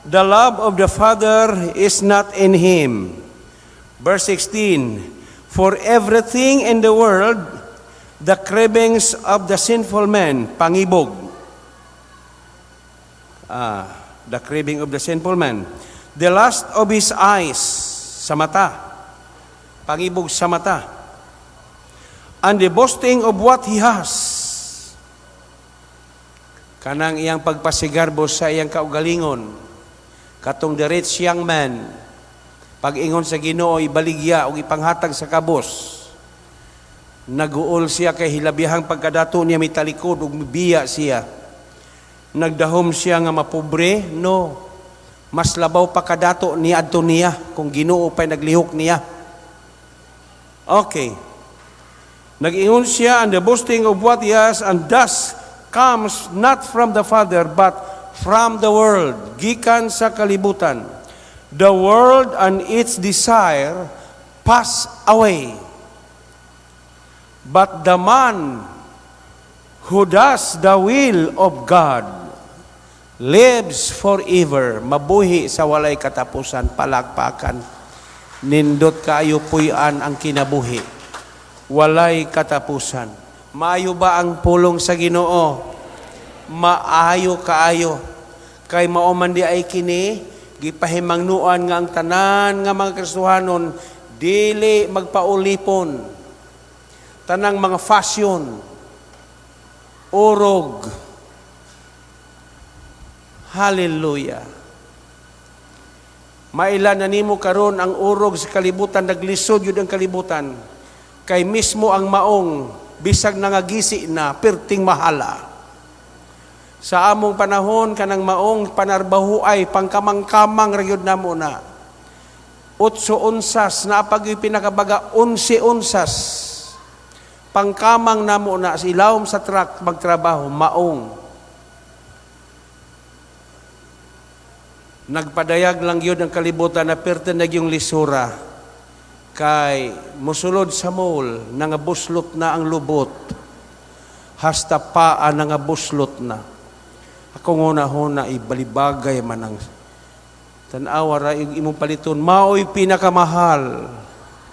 the love of the Father is not in him. Verse 16: For everything in the world, the cravings of the sinful man, pangibog. Ah, the craving of the sinful man. The lust of his eyes, sa mata. Pangibog sa mata. And the boasting of what he has. Kanang iyang pagpasigarbo sa iyang kaugalingon. Katong the rich young man. Pag-ingon sa Ginoo, ibaligya o ipanghatag sa kabos. Naguol siya kay hilabihang pagkadato niya, mitalikod ug mibiya siya. Nagdahom siya nga mapobre? No. Mas labaw pa kadato ni adto niya kung Ginoo pa'y naglihok niya. Okay. Nag-ingon siya, and the boasting of what he has, and thus comes not from the Father, but from the world. Gikan sa kalibutan. The world and its desire pass away. But the man who does the will of God lives forever. Mabuhi sa walay katapusan, palakpakan. Nindot kaayo puy-an ang kinabuhi. Walay katapusan. Maayo ba ang pulong sa Ginoo? Maayo kaayo. Kay mao man diay kini gipahimangnuan nga ang tanan nga mga Kristohanon dili magpaulipon. Tanang mga fashion, urog. Hallelujah. Maila na nimo karon ang urog sa kalibutan, naglisod yun ang kalibutan. Kay mismo ang maong, bisag nangagisi na, perting mahala. Sa among panahon, kanang maong panarbaho ay pangkamang-kamang ra gyud namo na. 8 unsas, napag pinakabaga, 11 unsas. Pangkamang namo na, sa ilawom sa truck, magtrabaho, maong. Nagpadayag lang yun ang kalibutan na perte na yung lisura. Kay musulod sa mall, nangabuslot na ang lubot. Hasta paa nangabuslot na. Ako nguna-huna, ibalibagay man ang tanawa ra yung imong paliton, mao'y pinakamahal.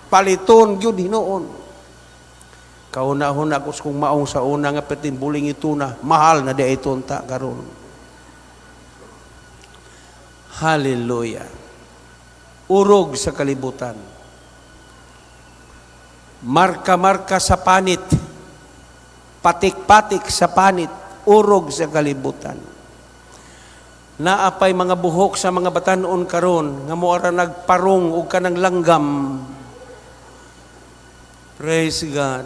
Paliton gyud hinuon. Kauna-huna ko kung maong sa una nga perting buling ito na, mahal na di ito ta karon. Hallelujah. Urog sa kalibutan. Marka-marka sa panit. Patik-patik sa panit. Urog sa kalibutan. Naapay mga buhok sa mga batanon karon nga moara nagparong og kanang langgam. Praise God.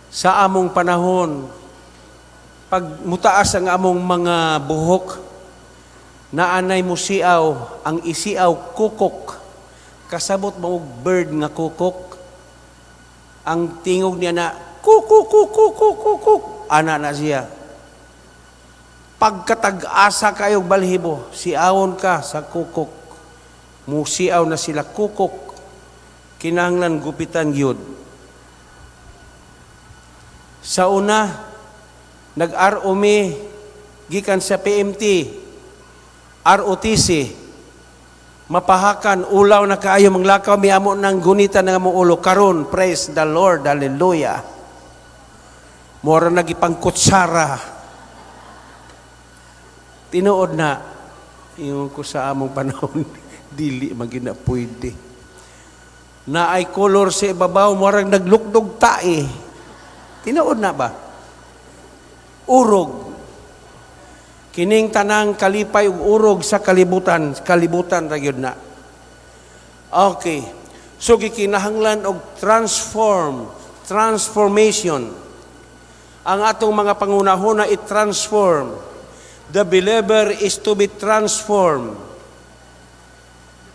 Sa among panahon, pag mutaas ang among mga buhok, naanay mo siaw, ang isiaw kukok. Kasabot mo og bird nga kukok. Ang tingog niya na kukuk kukuk kukuk. Ana na siya. Pagkatag-asa kayo balhibo, siawon ka sa kukok. Musiaw na sila kukok. Kinahanglan gupitan gyud. Sa una, nag-RO mi gikan sa PMT, ROTC, mapahakan, ulaw na kaayo, manglakaw mi amo ng gunita ng among ulo. Karon, praise the Lord, hallelujah. Mora nagipangkutsara. Tinuod na, ingon ko sa among panahon, dili man na pwede. Na ay color sa ibabaw, murag naglukdog tae. Tinuod na ba? Urog. Kining tanang kalipay ug urog sa kalibutan, kalibutan ra gyud na. Okay. So gikinahanglan og transformation. Ang atong mga pangunahuna i-transform. The believer is to be transformed.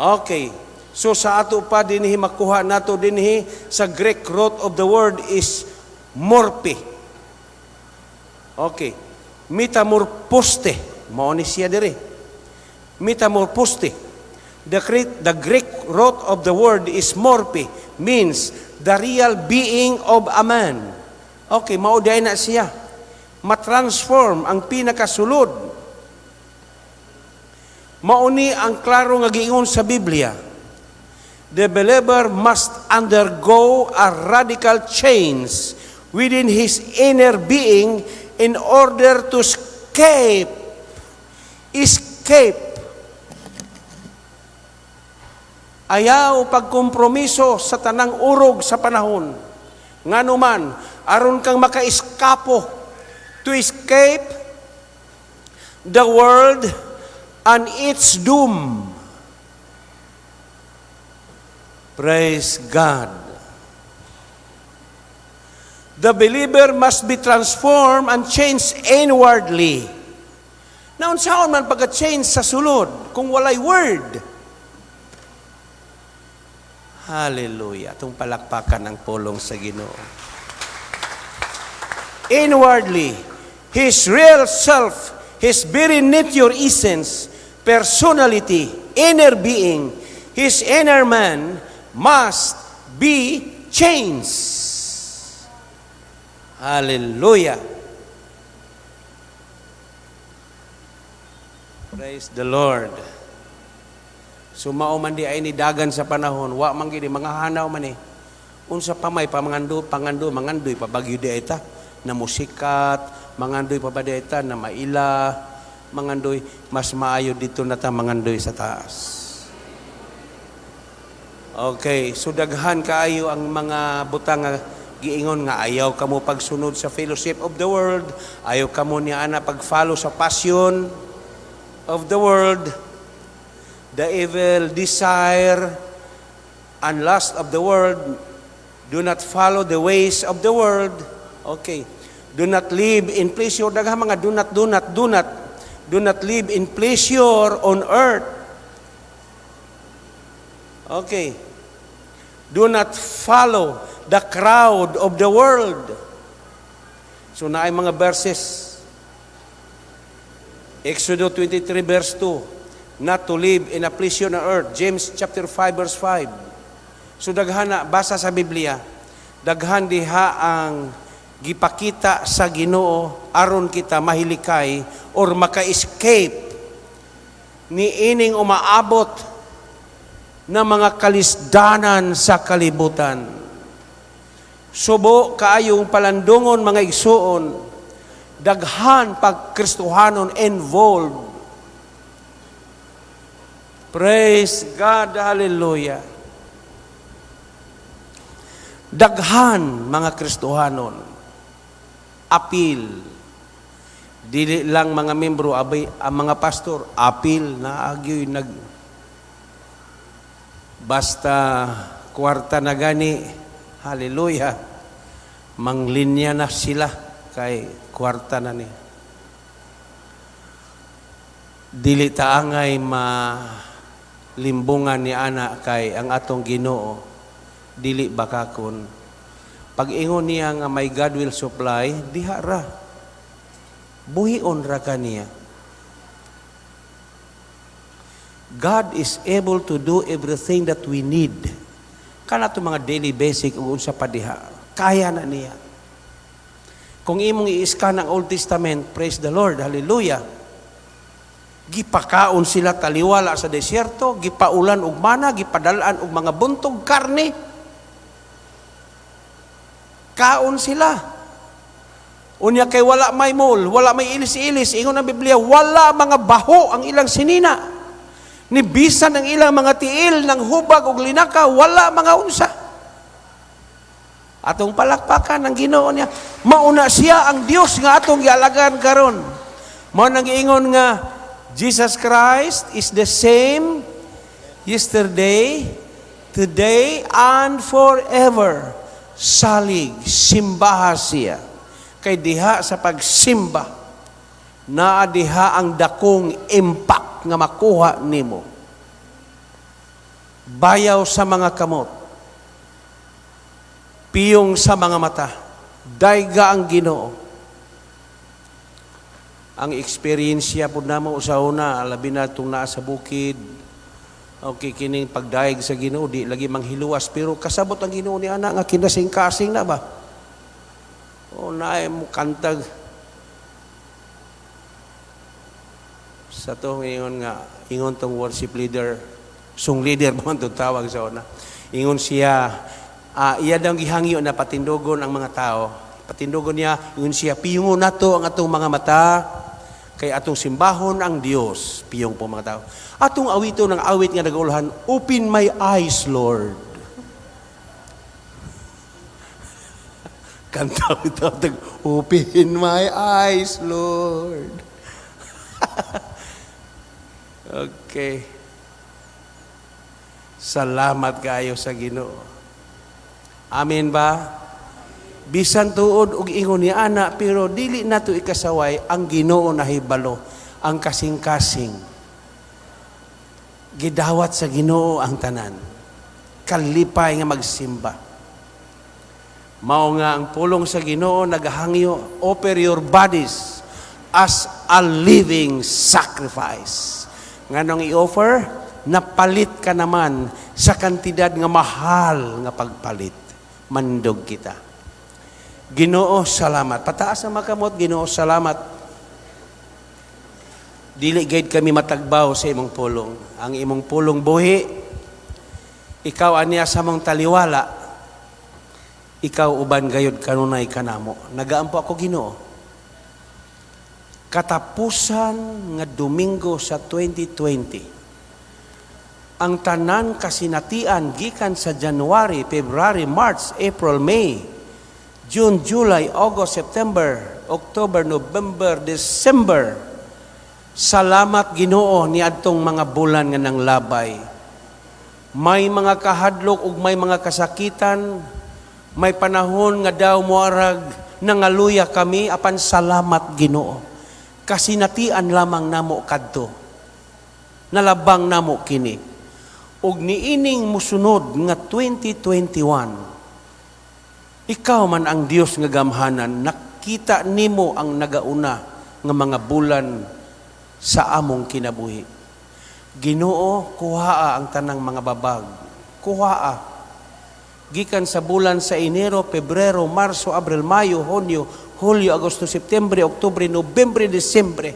Okay. So sa ato pa dinhi, makuha nato dinhi sa Greek root of the word is morphe. Okay. Metamorphoste. Mao ni siya diri. Metamorphoste. The Greek root of the word is morphe, means the real being of a man. Okay, mao diay na siya. Ma-transform ang pinakasulod. Mao ni ang klaro nga giingon sa Biblia. The believer must undergo a radical change within his inner being in order to escape. Escape. Ayaw pagkompromiso sa tanang urog sa panahon. Ngano man, aron kang maka-eskapo, to escape the world and its doom. Praise God. The believer must be transformed and changed inwardly. Naunsaon man pagka-change sa sulod kung walay word? Hallelujah. Atong palakpakan ang pulong sa Ginoo. Inwardly, his real self, his very nature, essence, personality, inner being, his inner man must be changed. Hallelujah. Praise the Lord. So mao man diay ni dagan sa panahon, wa man gid, mga hanaw man eh. Unsa pa may pamangando, pangando, mangandoy pa bagyo di ta na musikat, mangandoy pa ba di ta na maila, mangandoy, mas maayo dito na ta mangandoy sa taas. Okay, so daghan kaayo ang mga butang nga giingon nga ayaw kamo pagsunod sa fellowship of the world, ayaw kamo niya ana pag-follow sa passion of the world, the evil desire and lust of the world. Do not follow the ways of the world. Okay. Do not live in pleasure. Daghan mga do not, do not, do not. Do not live in pleasure on earth. Okay. Do not follow the crowd of the world. So naay mga verses. Exodus 23 verse 2. Not to live in a pleasure on earth. James chapter 5 verse 5. So daghan na, basa sa Biblia. Daghan diha ang gipakita sa Ginoo aron kita mahilikay or maka-escape ni ining umaabot na mga kalisdanan sa kalibutan. Subo kaayong palandungon, mga igsuon, daghan pag Kristohanon involved. Praise God, hallelujah. Daghan mga Kristohanon apil. Dili lang mga membro, abay ang mga pastor apil na agyoy nag basta kwarta na gani, hallelujah, manglinya na sila kay kwarta na ni. Dili ta angay malimbungan ni ana kay ang atong Ginoo dili bakakon. Pag ingon niya nga "My God will supply," diha ra, buhion ra kaniya. God is able to do everything that we need. Kana to mga daily basic ug unsa pa diha. Kaya na niya. Kung imong i-scan ang Old Testament, praise the Lord, hallelujah. Gipakaon sila taliwala sa desierto, gipaulan og mana, gipadalan og mga buntog karne. Kaon sila. Unya kay wala may mall, wala may ilis-ilis, ingon ang Biblia, wala mga baho ang ilang sinina. Ni bisan ang ilang mga tiil ng hubag og linaka, wala mga unsa. Atong palakpakan ang Ginoo niya. Mauna siya ang Dios nga atong gialagan karon. Mao nang giingon nga Jesus Christ is the same yesterday, today, and forever. Salig, simbaha siya. Kay diha sa pagsimba, Naa diha ang dakong impact nga makuha nimo. Bayaw sa mga kamot, piyong sa mga mata, dayga ang Ginoo. Ang eksperyensya pud namo sa una, labi na itong naa sa bukid, okay, kining pagdayeg sa Ginoo di lagi manghiluwas, pero kasabot ang Ginoo ni ana nga kinasing-kasing na ba? O naay mo kantag sa to ingon nga ingon tong worship leader, song leader man tong tawag sa una. Ingon siya, iya daw gihangyo na patindugon ang mga tao. Patindugon niya, ingon siya, piyungon nato ang atong mga mata kay atong simbahon ang Dios. Piyong po mga tao. Atong awito ng awit nga nagulhan, "Open my eyes, Lord." Kanta ito, "Open my eyes, Lord." Okay. Salamat kayo sa Ginoo. Amen ba? Bisan tuod og ingon ni ana, pero dili nato ikasaway ang Ginoo nahibalo ang kasing-kasing. Gidawat sa Ginoo ang tanan. Kalipay nga magsimba. Mao nga ang pulong sa Ginoo nagahangyo, "Offer your bodies as a living sacrifice." Nganong i-offer? Napalit ka naman sa kantidad nga mahal nga pagpalit. Mandog kita. Ginoo, salamat. Pataas ang makamot, Ginoo, salamat. Dili gayud kami matagbaw sa imong pulong. Ang imong pulong buhi, ikaw aniya sa mong taliwala, ikaw uban gayud kanunay kanamo. Nagaampo ako, Ginoo. Katapusan nga Domingo sa 2020, ang tanan kasinatian gikan sa January, February, March, April, May, June, July, August, September, October, November, December. Salamat, Ginoo, niadtong mga bulan nga nanglabay. May mga kahadlok ug may mga kasakitan, may panahon nga daw moarag nangaluya kami, apan salamat, Ginoo. Kasinatian lamang namo kadto. Nalabang namo kini. Ug niining musunod nga 2021, ikaw man ang Dios nga gamhanan, nakita nimo ang nagauna nga mga bulan sa among kinabuhi. Ginoo, kuhaa ang tanang mga babag. Kuhaa. Gikan sa bulan sa Enero, Pebrero, Marso, Abril, Mayo, Hunyo, Hulyo, Agosto, Septembre, Oktubre, Nobyembre, Disyembre.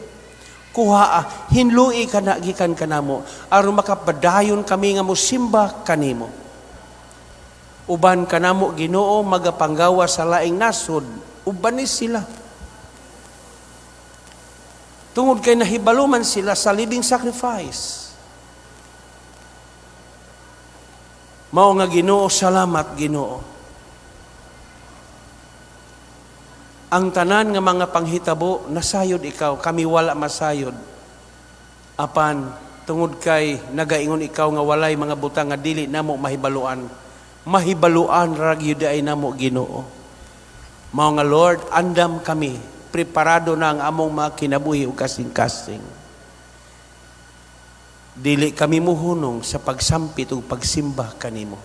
Kuhaa, hinlui ka na gikan kanamo aron makapadayon kami nga mosimba kanimo. Uban kanamo, Ginoo, magapanggawa sa laing nasod, uban ni sila. Tungod kay nahibalo man sila sa living sacrifice. Mao nga, Ginoo, salamat, Ginoo. Ang tanan nga mga panghitabo nasayod ikaw, kami wala masayod. Apan tungod kay nagaingon ikaw nga walay mga butang nga dili namo mahibaluan. Mahibaluan ra gyud ay namo, Ginoo. Mao nga, Lord, andam kami, preparado na ang among mga kinabuhi ug kasing-kasing. Dili kami muhunong sa pagsampit ug pagsimba kanimo.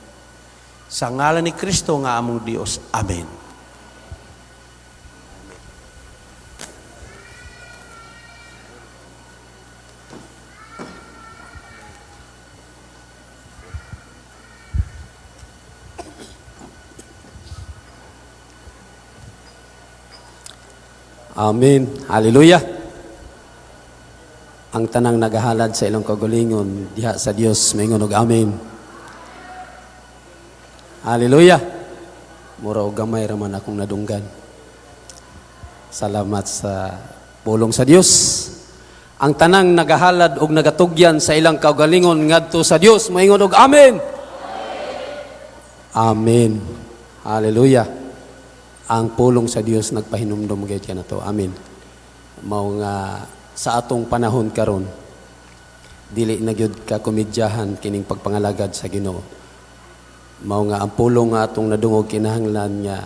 Sa ngalan ni Kristo nga among Dios. Amen. Amen. Hallelujah. Ang tanang nagahalad sa ilang kaugalingon diha sa Dios maingon og amen. Hallelujah. Mura og gamay ra man akong nadunggan. Salamat sa pulong sa Dios. Ang tanang nagahalad og nagatugyan sa ilang kaugalingon ngadto sa Dios maingon og amen. Amen. Hallelujah. Ang pulong sa Dios nagpahinumdom gyud kanato. Amen. Mao nga sa atong panahon karon dili na gyud ka komedyahan kining pagpangalagad sa Ginoo. Mao nga ang pulong nga atong nadungog, kinahanglan nga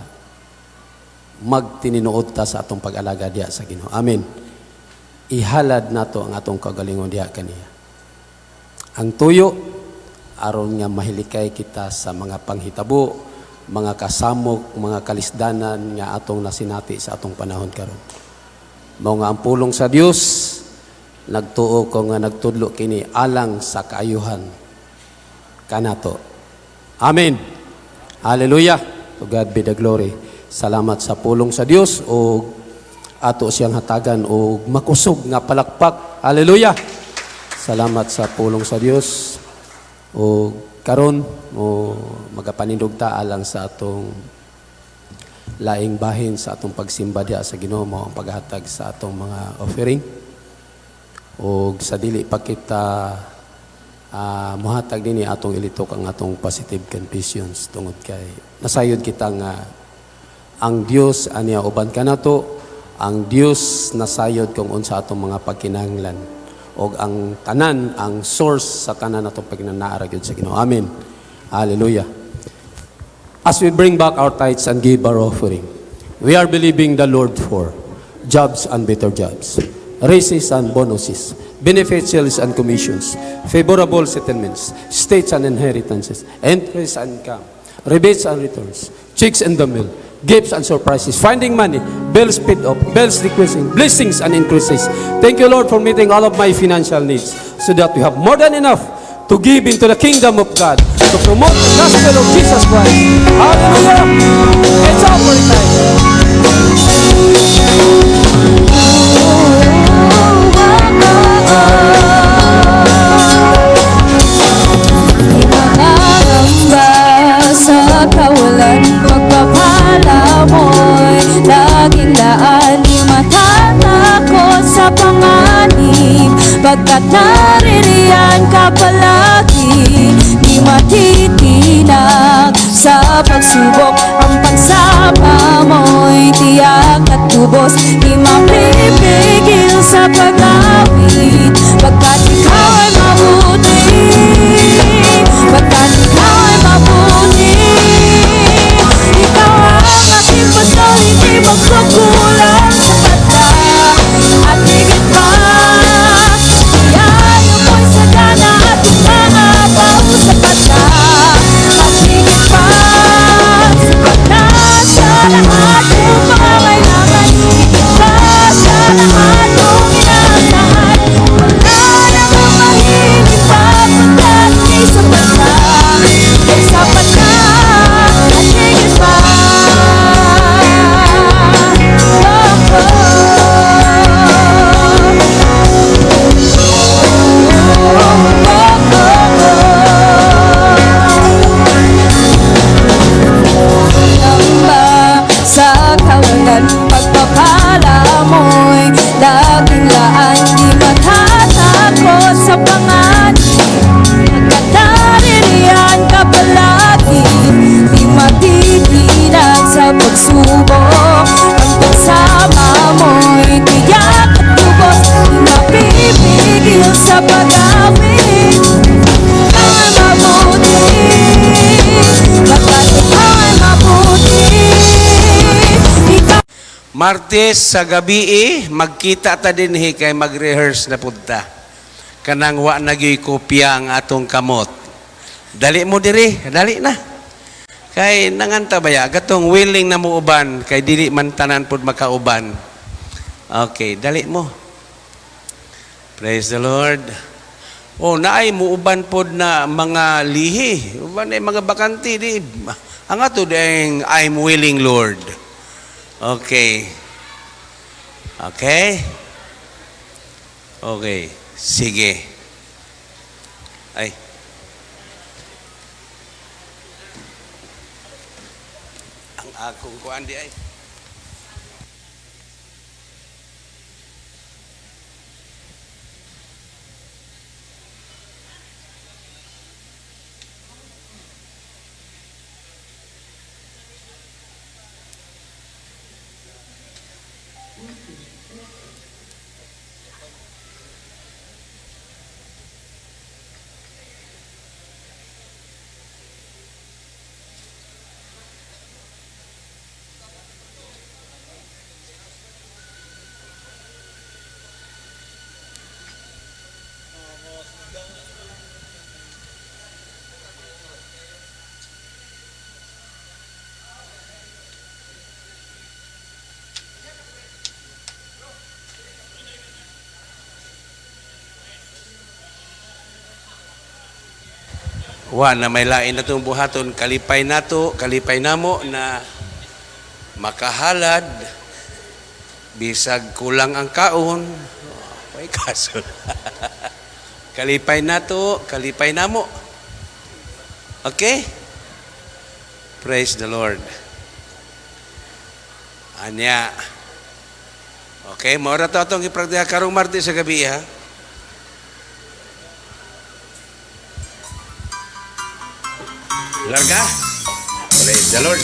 magtininuod ta sa atong pag-alagad diha sa Ginoo. Amen. Ihalad nato ang atong kagalingon diha kaniya. Ang tuyo aron nga mahilikay kita sa mga panghitabo, mga kasamok, mga kalisdanan nga atong nasinati sa atong panahon karon. Mao nga ang pulong sa Dios, nagtuo ko nga nagtudlo kini alang sa kaayuhan kanato. Amen. Hallelujah. To God be the glory. Salamat sa pulong sa Dios o ato siyang hatagan og makusog nga palakpak. Hallelujah. Salamat sa pulong sa Dios. O karon mo magapanindog ta alang sa atong laing bahin sa atong pagsimba diha sa Ginoo, mao ang paghatag sa atong mga offering. Og sa dili pa kita muhatag dinhi, atong ilitok ang atong positive confessions tungod kay nasayod kita nga ang Dios aniya uban kanato. Ang Dios nasayod kung unsa atong mga pagkinahanglan og ang tanan, ang source sa tanan atong pagkinahanglan naa gyud sa Ginoo. Amen. Hallelujah. As we bring back our tithes and give our offering, we are believing the Lord for jobs and better jobs, raises and bonuses, benefits, sales and commissions, favorable settlements, estates and inheritances, interest and income, rebates and returns, checks in the mail, gifts and surprises, finding money, bills paid off, bills decreasing, blessings and increases. Thank you, Lord, for meeting all of my financial needs so that we have more than enough to give into the kingdom of God, to promote the gospel of Jesus Christ. Hallelujah! It's offering time. Nangangamba sa kawalan, pagpapala mo'y laging laan. Di matatakot sa panganib pagkat naririyan ka palagi. Di matitinag sa pagsubok, ang pagsama mo'y tiyak at lubos. Di mapipigil sa pag-awit pagkat ikaw ay mabuti, pagkat ikaw ay mabuti. Ikaw ang aking pastol, hindi magkukulang. Sapat na at higit pa. Biyaya mo'y sagana at umaapaw. Sapat na at higit pa. Sapat na sa lahat ng pangangailangan, higit pa sa lahat ng inaasahan. Wala namang mahilig pa pagkat may sapat na. May sapat na at higit pa. Oh. Nangamba sa kawalan, pagpapala mo'y laging laan. Di matatakot sa panganib pagkat naririyan ka palagi. Di matitinag sa pagsubok, ang pagsama mo'y tiyak at lubos. Di mapipigil sa pag-awit. Ikaw ay mabuti pagkat ikaw ay mabuti. Ikaw Martes sa gabi eh, magkita ta dinhi kay mag-rehearse na pud ta. Kanang wa na gyuy kopya ang atong kamot. Dali mo diri, dali na. Kay nanganta baya katong willing na mo uban kay dili man tanan pud makauban. Okay, dali mo. Praise the Lord. Oh, naay muuban pod na mga lihi. Uban ay mga bakante di. Ang ato ding "I'm willing, Lord." Okay. Okay? Okay. Sige. Ay. Ang akong kuan di ay. Wa na may lain na itong buhaton, kalipay nato, kalipay namo na makahalad, bisag kulang ang kaon, may kaso. Kalipay nato, kalipay namo. Okay? Praise the Lord. Anya. Okay, mao ra to atong gipraktika karong Martes sa gabi, ha. Larga. Praise the Lord.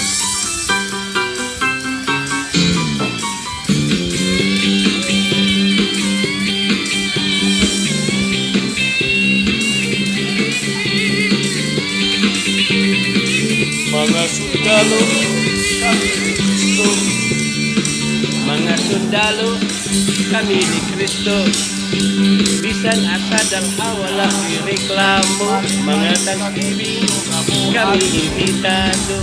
Mga sundalo, kami ni Kristo. Mga sundalo, kami ni Kristo. Bisan asa dalha wala reklamo. Mga Thanksgiving, kami imbitado.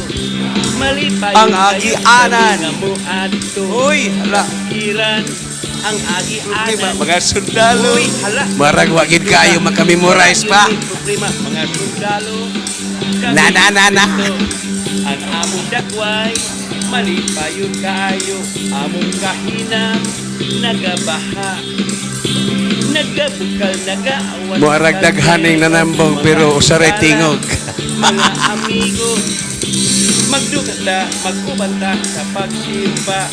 Malipayon Ang kayo agianan. kami nga moadto. Uy, hala. Kiran, ang Problema, agianan. mga sundalo. Uy, hala. Marag wa gid kayo makamemorize pa. Yun may problema, mga sundalo. Kami Na, na, na, na. ni Kristo. Ang among dakway, malipayon kaayo. Among kahinam, nagabaha. Nagabukal, nagaawat. Muarag daghaning nanambong, pero usaray tingog. Mga amigo, magdugata, mag-ubanta sa pagsimba.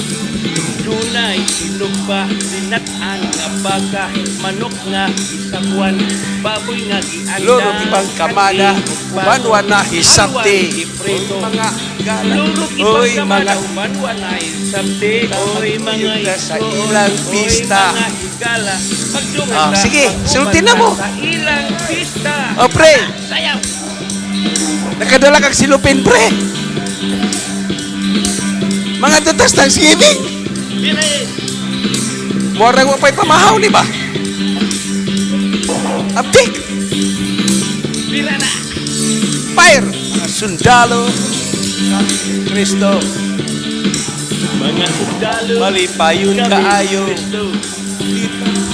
Dunay sinugba, linat-an nga baka, manok nga isakwan, baboy nga giandam. Loro ibang kamada, uban wa na hisabti. Halwan giprito. Mga gala. Loro ibang Oy, kamada, mga uban wa na hisabti. Oy, mga Yung sa igsoon, ilang pista. Oy, mga higala, magdugata, Ah, sige, mag-ubanta sulti na mo. sa ilang pista. Oh, pre, Sayaw! nakadala kag silupin, pre. Mga tutas Thanksgiving. Bire! Murag wa pa'y pamahaw ni ba? Aptik! Bira na! Fire! Mga sundalo, kami ni Kristo, Mga sundalo, malipayon kami ni kaayo. Kristo.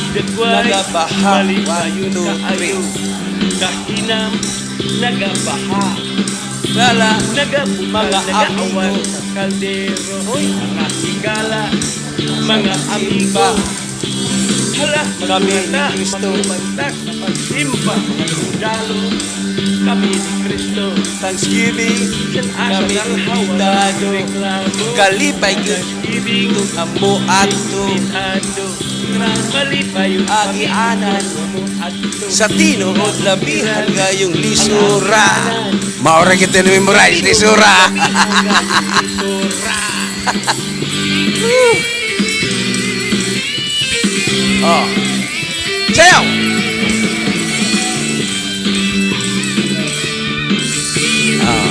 Dagway, Nagabaha. malipayon One, two, kaayo. Kahinam, nagabaha. Gala, Nagabukal, Mga nagaawat amigo. sa kaldero. Mga higala, mga amigo. Hala, Kami ni magdugata, Kristo. magubanta sa pagsimba. Mga sundalo, kami ni Kristo. Thanksgiving, Bisan asa kami dalha, walang imbitado. reklamo. Kalipay gyud Thanksgiving, amo ato Imbitado. Malipayon Agianan. adto. Sa tinuod labihan gayong lisura. Maora kita ni memorize lisura. Lisura. Oh. Sayaw! Oh.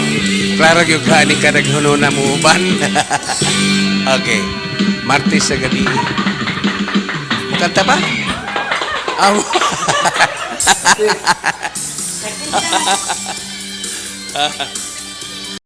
Klaro gyud ka ni kadaghanon na mo uban. Okay. Martes sa gabi. Mukanta pa? Amo.